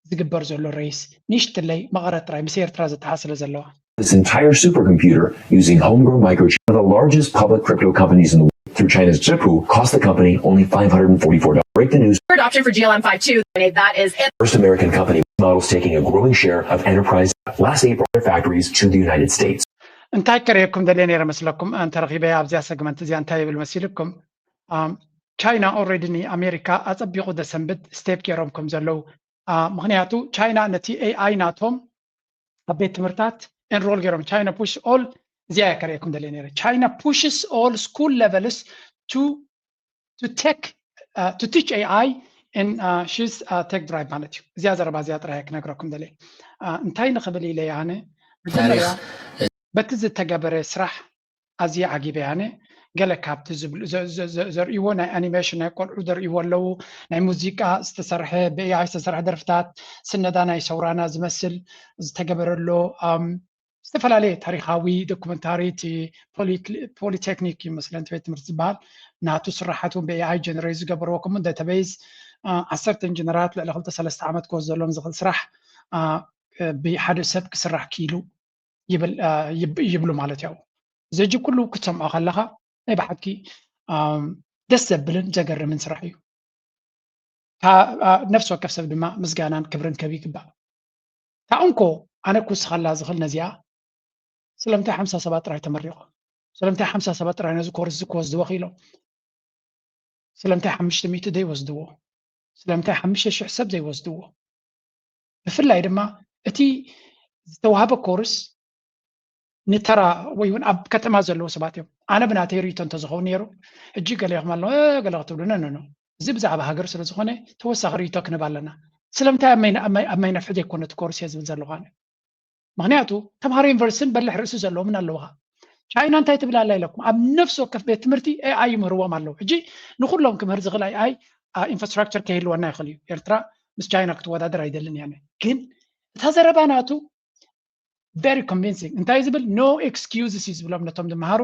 ዝግበር ዘሎ ሬስ ንእሽትለይ መቐረት ጥራይ ምስ ኤርትራ ዘተሓስለ ዘለዋ This entire supercomputer using homegrown microchips. One of the largest public crypto companies in the world, through China's Zhipu, cost the company only five hundred forty-four dollars. Break the news. Adoption for G L M five two. That is it. First American company models taking a growing share of enterprise last April their factories to the United States. እንታይ ከርእየኩም ደልየ ነይረ መስለኩም እንተረኺበ ኣብዚኣ ሰግመንት እዚኣ እንታይ ይብል መሲልኩም ቻይና ኦልሬዲ ንኣሜሪካ ኣፀቢቑ ዘሰንብት ስቴፕ ገይሮም ከም ዘለዉ ምክንያቱ ቻይና ነቲ ኤኣይ ናቶም ኣብ ቤት ትምህርታት ኤንሮል ገይሮም ቻይና ፑሽ ኦል እዚኣ እየ ከርእየኩም ደልየ ነይረ ቻይና pushes all school levels to to take to teach ኤኣይ in she's tech drive ማለት እዩ እዚኣ ዘረባ እዚኣ ጥራይ ክነግረኩም ደልየ እንታይ ንኽብል ኢለ ኣነ መጀመርያ በቲ ዝተገበረ ስራሕ ኣዝየ ዓጊበ ኣነ ገለ ካብቲ ዘርእይዎ ናይ ኣኒሜሽን ናይ ቆልዑ ዘርእይዎ ኣለዉ ናይ ሙዚቃ ዝተሰርሐ ብኤኣይ ዝተሰርሐ ደርፍታት ስነዳ ናይ ሰውራና ዝመስል ዝተገበረሎ ዝተፈላለየ ታሪካዊ ዶኩመንታሪ እቲ ፖሊቴክኒክ ይመስለ እቲ ቤት ትምህርቲ ዝበሃል ናቱ ስራሓት እውን ብኤኣይ ጀነሬት ዝገበርዎ ከምኡ ዳታቤዝ ዓሰርተ ኢንጂነራት ልዕሊ ክልተ ሰለስተ ዓመት ክወስደሎም ዝኽእል ስራሕ ብሓደ ሰብ ክስራሕ ክኢሉ ይብሉ ማለት እዩ። እዚ ሕጂ ኩሉ ክትሰምዖ ከለኻ ናይ ብሓቂ ደስ ዘብልን ዘገርምን ስራሕ እዩ። ነፍሲ ወከፍ ሰብ ድማ ምስጋናን ክብርን ከብ ይግባእ። እታ እንኮ ኣነ ክውስኸላ ዝኽእል ነዚኣ ስለምንታይ ሓምሳ ሰባት ጥራይ ተመሪቖም? ስለምንታይ ሓምሳ ሰባት ጥራይ ነዚ ኮርስ እዚ ክወስድዎ ክኢሎም? ስለምንታይ ሓሙሽተ ሚእቲ ዘይወስድዎ? ስለምንታይ ሓሙሽተ ሽሕ ሰብ ዘይወስድዎ? ብፍላይ ድማ እቲ ዝተዋህበ ኮርስ ንተራ ወይ እውን ኣብ ከተማ ዘለዉ ሰባት እዮም። ኣነ ብናተይ ርእይቶ እንተዝኸውን ነይሩ፣ ሕጂ ገሌኹም ኣለዉ ገለ ክትብሉ ነነኖ፣ እዚ ብዛዕባ ሃገር ስለ ዝኾነ ተወሳኺ ርእይቶ ክንብ ኣለና። ስለምንታይ ኣብ ማይነፍሒ ዘይኮነ እቲ ኮርስ እየ ዝብል ዘለኹ ኣነ? ምክንያቱ ተምሃሮ ዩኒቨርሲቲን በልሕ ርእሲ ዘለዎምን ኣለውኻ። ቻይና እንታይ ትብል ኣላ ኢለኩም? ኣብ ነፍሲ ወከፍ ቤት ትምህርቲ ኤኣይ ይምህርዎም ኣለዉ። ሕጂ ንኩሎም ክምህር ዝኽእል ኤኣይ ኢንፍራስትራክቸር ከይህልወና ይኽእል እዩ። ኤርትራ ምስ ቻይና ክትወዳደር ኣይደልን እያ። ግን እታ ዘረባ ናቱ very convincing እንታይ ዝብል? No excuses እዩ ዝብሎም ነቶም ዝመሃሩ።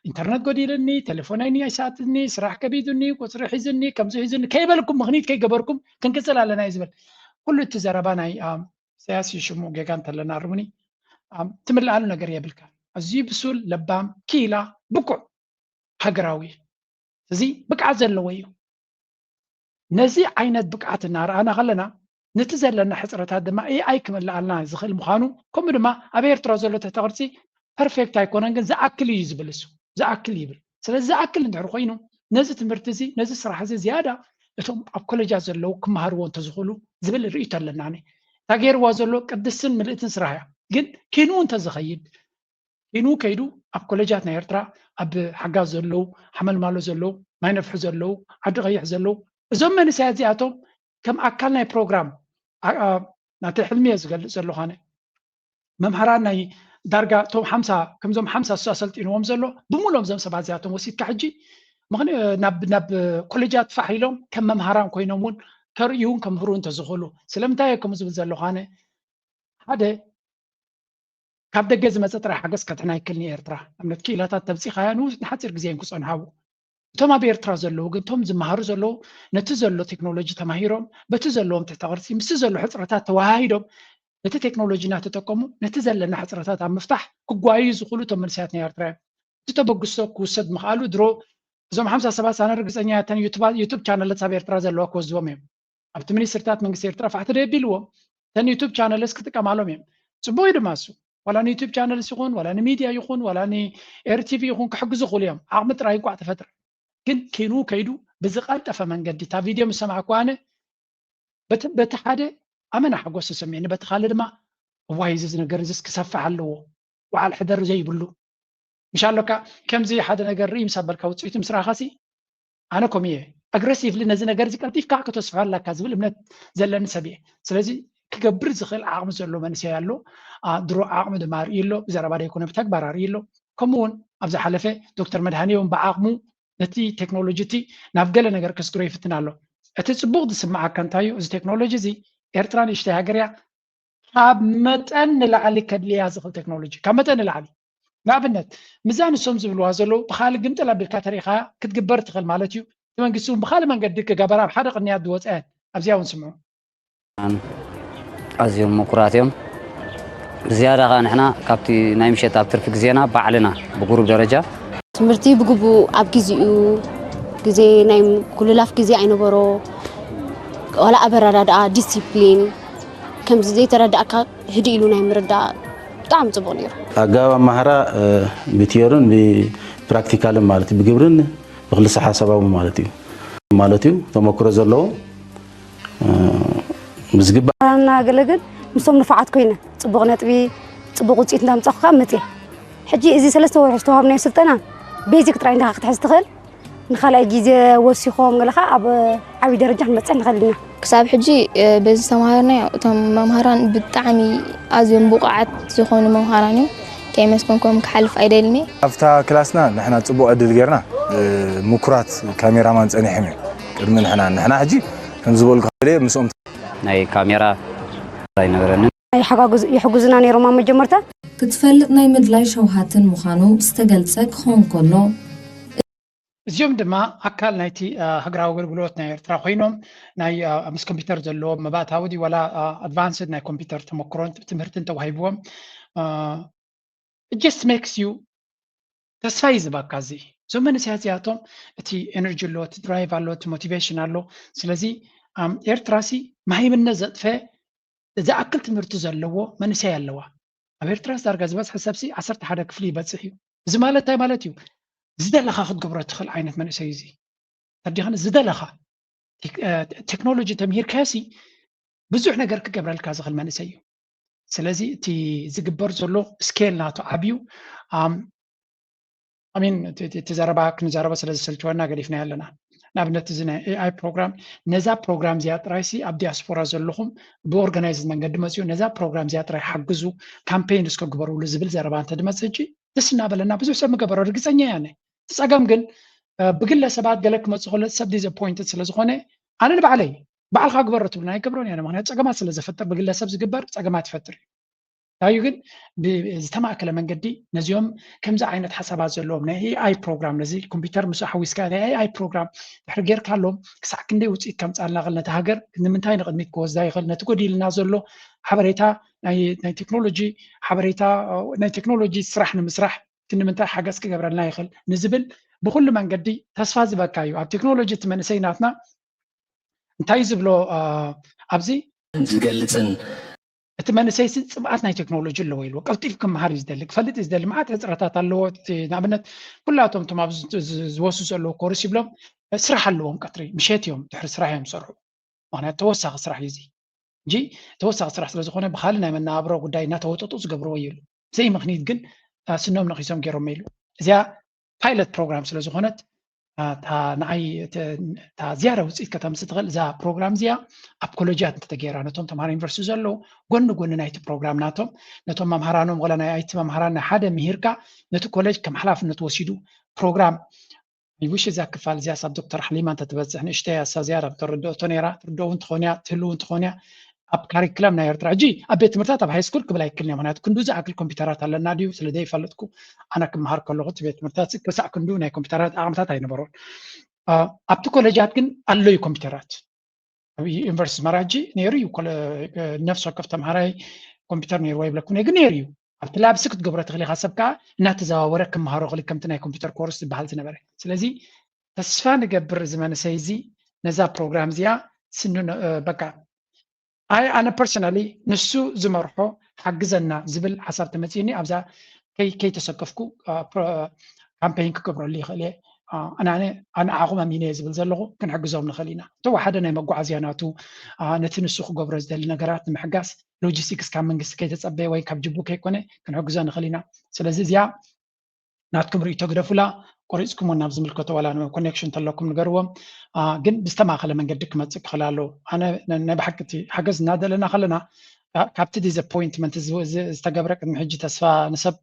ኢንተርነት ጎዲልኒ፣ ቴሌፎነይኒ ኣይሰኣትኒ፣ ስራሕ ከቢዱኒ፣ ቁፅሪ ሒዝኒ፣ ከምዚ ሒዝኒ ከይበልኩም፣ ምክኒት ከይገበርኩም ክንቅፅል ኣለና እዩ ዝብል። ኩሉ እቲ ዘረባ ናይ ኢሳያስ ሽሙ ጌጋ እንተለና ኣርሙኒ። ትምልኣሉ ነገር የብልካ። ኣዝዩ ብሱል፣ ለባም፣ ኪላ፣ ብቁዕ ሃገራዊ፣ እዚ ብቅዓት ዘለዎ እዩ። ነዚ ዓይነት ብቅዓት እናረኣና ከለና፣ ነቲ ዘለና ሕፅረታት ድማ ኤኣይ ክምልኣልና ዝኽእል ምዃኑ፣ ከምኡ ድማ ኣብ ኤርትራ ዘሎ ትሕተ ቅርፂ ፐርፌክት ኣይኮነን፣ ግን ዝኣክል እዩ ዝብል እሱ። ዝኣክል ይብል። ስለዚ ዝኣክል እንድሕር ኮይኑ፣ ነዚ ትምህርቲ እዚ፣ ነዚ ስራሕ እዚ ዝያዳ እቶም ኣብ ኮሌጃት ዘለዉ ክመሃርዎ እንተዝኽእሉ ዝብል ርእይቶ ኣለና። ኣነ እታ ገይርዋ ዘሎ ቅድስትን ምልእትን ስራሕ እያ። ግን ኪንኡ እንተዝኸይድ፣ ኪንኡ ከይዱ ኣብ ኮሌጃት ናይ ኤርትራ፣ ኣብ ሓጋዝ ዘለዉ፣ ሓመልማሎ ዘለዉ፣ ማይነፍሒ ዘለዉ፣ ዓዲ ቀይሕ ዘለዉ፣ እዞም መንእሰያት እዚኣቶም ከም ኣካል ናይ ፕሮግራም ናተይ ሕልሚ እየ ዝገልፅ ዘለኹ ኣነ። መምሃራን ናይ ዳርጋ እቶም ሓምሳ፣ ከምዞም ሓምሳ እሱ ኣሰልጢንዎም ዘሎ ብምሎም እዞም ሰባት እዚኣቶም ወሲድካ ሕጂ ናብ ኮሌጃት ፋሕ ኢሎም ከም መምሃራን ኮይኖም እውን ከርእዩ እውን ከምህሩ እንተዝኽእሉ። ስለምንታይ እየ ከምኡ ዝብል ዘለኹ ኣነ? ሓደ፣ ካብ ደገ ዝመፀ ጥራይ ሓገዝ ከድሕና ኣይክልኒ። ኤርትራ ኣብነት ክኢላታት ተምፂኻያ ንሓፂር ግዜ እዮም ክፀንሓዎ። እቶም ኣብ ኤርትራ ዘለዉ ግን እቶም ዝመሃሩ ዘለዉ ነቲ ዘሎ ቴክኖሎጂ ተማሂሮም በቲ ዘለዎም ትሕተ ቅርፂ ምስቲ ዘሎ ሕፅረታት ተወሃሂዶም ነቲ ቴክኖሎጂ እናተጠቀሙ ነቲ ዘለና ሕፅረታት ኣብ ምፍታሕ ክጓዩ ዝኽእሉ እቶም መንእሰያት ናይ ኤርትራ እዮም። እቲ ተበግሶ ክውሰድ ምኽኣሉ ድሮ እዞም ሓምሳ ሰባት ኣነ ርግፀኛ እተን ዩቱብ ቻነላት ኣብ ኤርትራ ዘለዋ ክወስድዎም እዮም። ኣብቲ ሚኒስትርታት መንግስቲ ኤርትራ ፋሕቲ ዶ የቢልዎም? እተን ዩቱብ ቻነልስ ክጥቀማሎም እዮም። ፅቡቅ እዩ ድማ እሱ። ዋላ ንዩቱብ ቻነልስ ይኹን ዋላ ንሚድያ ይኹን ዋላ ንኤርቲቪ ይኹን ክሕግዙ ይኽእሉ እዮም። ዓቕሚ ጥራይ እንቋዕ ተፈጥረ። ግን ኪኑ ከይዱ ብዝቐልጠፈ መንገዲ እታ ቪድዮ ምስ ሰማዕኩ ኣነ በቲ ሓደ ኣመና ሓጎስ ተሰሚዕኒ፣ በቲ ካልእ ድማ እዋይ እዚ ነገር እዚስ ክሰፍሕ ኣለዎ፣ በዓል ሕደር ዘይብሉ ምሻሎካ ከምዚ ሓደ ነገር ርኢ ምስ ኣበልካ ውፅኢቱ ምስ ረኣኻሲ ኣነ ከምኡ እየ ኣግረሲቭሊ ነዚ ነገር እዚ ቀልጢፍካ ከተስፍሖ ኣለካ ዝብል እምነት ዘለኒ ሰብ እየ። ስለዚ ክገብር ዝኽእል ዓቕሚ ዘሎ መንእሰይ ኣሎ። ድሮ ዓቕሚ ድማ ኣርእዩ ኣሎ፣ ብዘረባ ዘይኮነ ብተግባር ኣርእዩ ኣሎ። ከምኡ እውን ኣብ ዝሓለፈ ዶክተር መድሃኔ እውን ብዓቕሙ ነቲ ቴክኖሎጂ እቲ ናብ ገለ ነገር ከስግሮ ይፍትን ኣሎ። እቲ ፅቡቕ ዝስምዓካ እንታይ እዩ? እዚ ቴክኖሎጂ እዚ ኤርትራ ንእሽተይ ሃገር እያ፣ ካብ መጠን ንላዕሊ ከድልያ ዝኽእል ቴክኖሎጂ ካብ መጠን ንላዕሊ። ንኣብነት ምዛ ንሶም ዝብልዋ ዘለዉ ብካልእ ግምጥል ኣቢልካ ተሪኢኻ ክትግበር ትኽእል ማለት እዩ። እቲ መንግስቲ እውን ብካልእ መንገዲ ክገበራ ኣብ ሓደ ቅንያት ዝወፀ ኣብዚኣ እውን ስምዑ። ኣዝዮም ምኩራት እዮም። ብዝያዳ ከዓ ንሕና ካብቲ ናይ ምሸት ኣብ ትርፊ ግዜና ባዕልና ብጉሩብ ደረጃ ትምህርቲ ብግቡእ ኣብ ግዚኡ ግዜ ናይ ኩልላፍ ግዜ ኣይነበሮ ዋላ ኣብ ኣረዳድኣ ዲሲፕሊን ከምዚ ዘይተረዳእካ ህድእ ኢሉ ናይ ምርዳእ ብጣዕሚ ፅቡቅ ነይሩ። ኣገባብ ኣማህራ ብቲዮርን ብፕራክቲካልን ማለት እዩ ብግብርን ብክልሰ ሓሳባዊ ማለት እዩ ማለት እዩ ተመክሮ ዘለዎ ብዝግባእ እናገለግል ምስቶም ንፉዓት ኮይነ ፅቡቕ ነጥቢ ፅቡቕ ውፅኢት እንዳምፃኹ ከዓ መፅየ። ሕጂ እዚ ሰለስተ ወርሒ ዝተዋሃብናዮ ስልጠና ቤዚክ ጥራይ እንዲኻ ክትሕዝ ትኽእል ንኻልኣይ ግዜ ወሲኾም ገለኻ ኣብ ዓብዪ ደረጃ ክንበፅሕ ንኽእል ኢና። ክሳብ ሕጂ በዚ ዝተምሃርናዮ እቶም መምሃራን ብጣዕሚ ኣዝዮም ብቑዓት ዝኾኑ መምሃራን እዮም። ከይመስገንኩም ክሓልፍ ኣይደልን እየ። ኣብታ ክላስና ንሕና ፅቡቕ ዕድል ጌርና ምኩራት ካሜራማን ፀኒሖም እዮም ቅድሚ ንሕና። ንሕና ሕጂ ከም ዝበልኩ ገለ ምስኦም ናይ ካሜራ ኣይነበረንን። ይሕጉዙና ነይሮም ኣብ መጀመርታ። ክትፈልጥ ናይ ምድላይ ሸውሃትን ምዃኑ ዝተገልጸ ክኸውን ከሎ፣ እዚኦም ድማ ኣካል ናይቲ ሃገራዊ ኣገልግሎት ናይ ኤርትራ ኮይኖም ናይ ምስ ኮምፒውተር ዘለዎም መባእታዊ ድዩ ዋላ ኣድቫንስድ ናይ ኮምፒውተር ተመክሮን ትምህርትን ተዋሂብዎም just makes you ተስፋ እዩ ዝበካ እዚ እዞም መንእሰያት እዚኣቶም እቲ ኤነርጂ ኣሎ እቲ ድራይቭ ኣሎ እቲ ሞቲቬሽን ኣሎ ስለዚ ኤርትራ ሲ ማሂምነት ዘጥፈ ዝኣክል ትምህርቲ ዘለዎ መንእሰይ ኣለዋ ኣብ ኤርትራ ዳርጋ ዝበዝሐ ሰብሲ ዓሰርተ ሓደ ክፍሊ ይበፅሕ እዩ እዚ ማለት እንታይ ማለት እዩ ዝደለካ ክትገብሮ ትኽእል ዓይነት መንእሰይ እዩ እዚ ተዲኸን ዝደለኻ ቴክኖሎጂ ተምሂርካሲ ብዙሕ ነገር ክገብረልካ ዝኽእል መንእሰይ እዩ። ስለዚ እቲ ዝግበር ዘሎ ስኬል ናቱ ዓብዩ። ኣሚን እቲ ዘረባ ክንዛረበ ስለ ዝሰልችወና ገዲፍና ኣለና። ንኣብነት እዚ ናይ ኤኣይ ፕሮግራም፣ ነዛ ፕሮግራም እዚኣ ጥራይሲ ኣብ ዲያስፖራ ዘለኹም ብኦርጋናይዝ መንገዲ መፅኡ ነዛ ፕሮግራም እዚኣ ጥራይ ሓግዙ፣ ካምፔይን እስከ ግበሩሉ ዝብል ዘረባ እንተድመፅእ ሕጂ ደስ እናበለና ብዙሕ ሰብ ምገበሮ ርግፀኛ እያ። እቲ ፀገም ግን ብግለሰባት ገለ ክመፅእ ከሎ ሰብ ዲስኣፖይንትድ ስለዝኾነ ኣነ ንባዕለይ ባዕልካ ግበሮ ትብልና ኣይገብሮን እያ። ምክንያቱ ፀገማት ስለዘፈጥር ብግለሰብ ዝግበር ፀገማት ይፈጥር እዩ። እንታይ እዩ ግን ብዝተማእከለ መንገዲ ነዚኦም ከምዚ ዓይነት ሓሳባት ዘለዎም ናይ ኤኣይ ፕሮግራም ነዚ ኮምፒውተር ምስ ሓዊስካ ናይ ኤኣይ ፕሮግራም ድሕሪ ጌርካሎም ክሳዕ ክንደይ ውፅኢት ከምፃልና ይኽእል፣ ነቲ ሃገር ንምንታይ ንቕድሚት ክወስዳ ይኽእል፣ ነቲ ጎዲልና ዘሎ ሓበሬታ ናይ ቴክኖሎጂ ሓበሬታ ናይ ቴክኖሎጂ ስራሕ ንምስራሕ ክንምንታይ ሓገዝ ክገብረልና ይኽእል ንዝብል ብኩሉ መንገዲ ተስፋ ዝበካ እዩ። ኣብ ቴክኖሎጂ እቲ መንእሰይ ናትና እንታይ ዝብሎ ኣብዚ ዝገልፅን እቲ መንእሰይ ሲ ፅምኣት ናይ ቴክኖሎጂ ኣለዎ ኢልዎ ቀልጢፍ ክመሃር እዩ ዝደሊ ክፈልጥ እዩ ዝደሊ። መዓት ሕፅረታት ኣለዎ። ንኣብነት ኩላቶም ቶም ኣብ ዝወሱ ዘለዉ ኮርስ ይብሎም ስራሕ ኣለዎም ቀትሪ ምሸት እዮም ድሕሪ ስራሕ እዮም ዝሰርሑ። ምክንያቱ ተወሳኺ ስራሕ እዩ እዚ እንጂ ተወሳኺ ስራሕ ስለዝኾነ ብካልእ ናይ መነባብሮ ጉዳይ እናተወጠጡ ዝገብርዎ እዩ። ብዘይ ምክኒት ግን ስኖም ነኪሶም ገይሮም ኢሉ። እዚኣ ፓይለት ፕሮግራም ስለዝኾነት ንዓይ እታ ዝያዳ ውፅኢት ከተምፅእ ትኽእል እዛ ፕሮግራም እዚኣ ኣብ ኮሌጃት እንተተገይራ ነቶም ተምሃሮ ዩኒቨርሲቲ ዘለዉ ጎኒ ጎኒ ናይቲ ፕሮግራም ናቶም ነቶም መምሃራኖም ወላ ናይ ኣይቲ መምሃራን ናይ ሓደ ምሂርካ ነቲ ኮሌጅ ከም ሓላፍነት ወሲዱ ፕሮግራም ይውሽ እዛ ክፋል እዚኣ ሳብ ዶክተር ሓሊማ እንተትበፅሕ ንእሽተይ እያ እሳ ዝያዳ ተረድኦቶ ነይራ። ትርድኦ እውን ትኾን እያ ትህሉ እውን ትኾን እያ። ኣብ ካሪክለም ናይ ኤርትራ ሕጂ ኣብ ቤት ትምህርታት ኣብ ሃይስኩል ክብል ኣይክልን እየ። ምክንያቱ ክንዱ ዝኣክል ኮምፒውተራት ኣለና ድዩ ስለ ዘይፈልጥኩ ኣነ ክመሃር ከለኹ እቲ ቤት ትምህርታት ክሳዕ ክንዱ ናይ ኮምፒውተራት ዓቕምታት ኣይነበሮን። ኣብቲ ኮሌጃት ግን ኣሎ እዩ ኮምፒውተራት። ኣብ ዩኒቨርሲቲ ኣስመራ ሕጂ ነይሩ እዩ። ነፍሲ ወከፍ ተምሃራይ ኮምፒውተር ነይርዎ ይብለኩም እየ ግን ነይሩ እዩ። ኣብቲ ላብሲ ክትገብሮ ትኽእል ኢኻ። ሰብ ከዓ እናተዘዋወረ ክመሃሮ ክእል ከምቲ ናይ ኮምፒውተር ኮርስ ዝበሃል ዝነበረ። ስለዚ ተስፋ ንገብር እዚ መንእሰይ እዚ ነዛ ፕሮግራም እዚኣ ስኑ በቃ ኣይ ኣነ ፐርሰናሊ ንሱ ዝመርሖ ሓግዘና ዝብል ሓሳብ ተመፂኒ ኣብዛ ከይተሰከፍኩ ካምፔይን ክገብረሉ ይኽእል እየ። ኣነ ንዓኹም ኣሚነ እየ ዝብል ዘለኹ ክንሕግዞም ንኽእል ኢና። እተወሓደ ናይ መጓዓዝያ ናቱ ነቲ ንሱ ክገብሮ ዝደሊ ነገራት ንምሕጋዝ ሎጂስቲክስ ካብ መንግስቲ ከይተፀበየ ወይ ካብ ጅቡ ከይኮነ ክንሕግዞ ንኽእል ኢና። ስለዚ እዚኣ ናትኩም ርእቶ ግደፉላ፣ ቆሪፅኩም ናብ ዝምልከቶ ዋላ ኮኔክሽን ተለኩም ንገርዎም። ግን ብዝተማእኸለ መንገዲ ክመፅእ ክኽእል ኣለዎ። ኣነ ናይ ብሓቂ እቲ ሓገዝ እናደለና ከለና ካብቲ ዲስኣፖይንትመንት ዝተገብረ ቅድሚ ሕጂ ተስፋ ንሰብ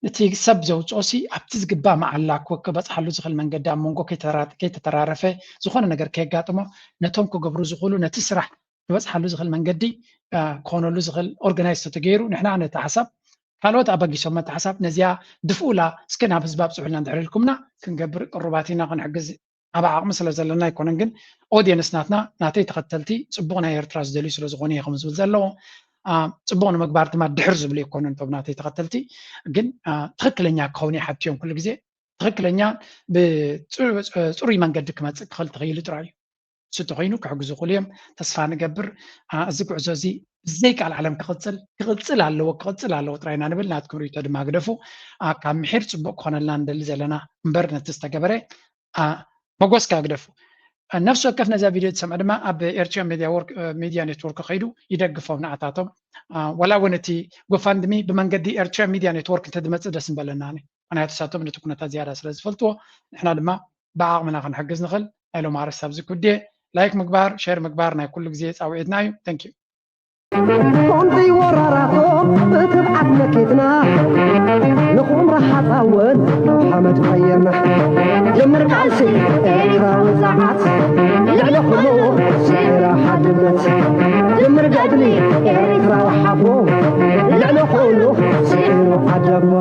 እቲ ሰብ ዘውፅኦ ሲ ኣብቲ ዝግባእ መዓላ ክበፅሓሉ ዝኽእል መንገዲ ኣብ መንጎ ከይተተራረፈ ዝኾነ ነገር ከየጋጥሞ ነቶም ክገብሩ ዝኽእሉ ነቲ ስራሕ ክበፅሓሉ ዝኽእል መንገዲ ክኾነሉ ዝኽእል ኦርጋናይዝ ተተገይሩ ንሕና ነቲ ሓሳብ ካልኦት ኣበጊሶም መቲ ሓሳብ ነዚኣ ድፍኡላ እስከ ናብ ህዝቢ ኣብፅሑልና እንድሕር ኢልኩምና ክንገብር ቅሩባት ኢና ክንሕግዝ ኣብ ዓቕሚ ስለ ዘለና ኣይኮነን ግን ኦዲየንስ ናትና ናተይ ተኸተልቲ ፅቡቕ ናይ ኤርትራ ዝደልዩ ስለ ዝኾኑ እየ ከም ዝብል ዘለዎ ፅቡቕ ንምግባር ድማ ድሕር ዝብሉ ኣይኮኑን እቶም ናተይ ተኸተልቲ ግን ትኽክለኛ ክኸውን ይሓትዮም ኩሉ ግዜ ትኽክለኛ ብፅሩይ መንገዲ ክመፅእ ክኽእል ተኽኢሉ ጥራይ እዩ። እሱ ተኮይኑ ክሕግዙ ክኽእሉ እዮም። ተስፋ ንገብር እዚ ጉዕዞ እዚ ብዘይቃል ዓለም ክቕፅል ክቕፅል ኣለዎ ክቕፅል ኣለዎ ጥራይ ኢና ንብል። ናትኩም ርእቶ ድማ ግደፉ። ካብ ምሒር ፅቡቕ ክኾነልና ንደሊ ዘለና እምበር ነቲ ዝተገበረ መጎስካ ግደፉ። ነፍሲ ወከፍ ነዛ ቪድዮ ትሰምዐ ድማ ኣብ ኤርትሪያን ሚድያ ኔትወርክ ከይዱ ይደግፎም ንኣታቶም። ወላ እውን እቲ ጎፋንድሚ ብመንገዲ ኤርትሪያን ሚድያ ኔትወርክ እንተድመፅእ ደስ ምበለና። ምክንያቱ ንሳቶም ነቲ ኩነታት ዝያዳ ስለ ዝፈልጥዎ ንሕና ድማ ብዓቕምና ክንሕግዝ ንኽእል። ናይ ሎም ኣርእስቲ ኣብዚ ኩዴ ላይክ ምግባር ሸር ምግባር ናይ ኩሉ ግዜ ፃውዒትና እዩ። ተንኪዩ። ኮንተይ ወራራቶም ብትብዓት መኪትና ንኹምራ ሓፃወን ሓመድ ቀየርና ጀምር ቃልሲ ኤርትራዊ ዛዓት ልዕሊ ኩሉ ስዒራ ሓድነት ጀምር ገድሊ ኤርትራዊ ሓቦ ልዕሊ ኩሉ ስዒሩ ዓደቦ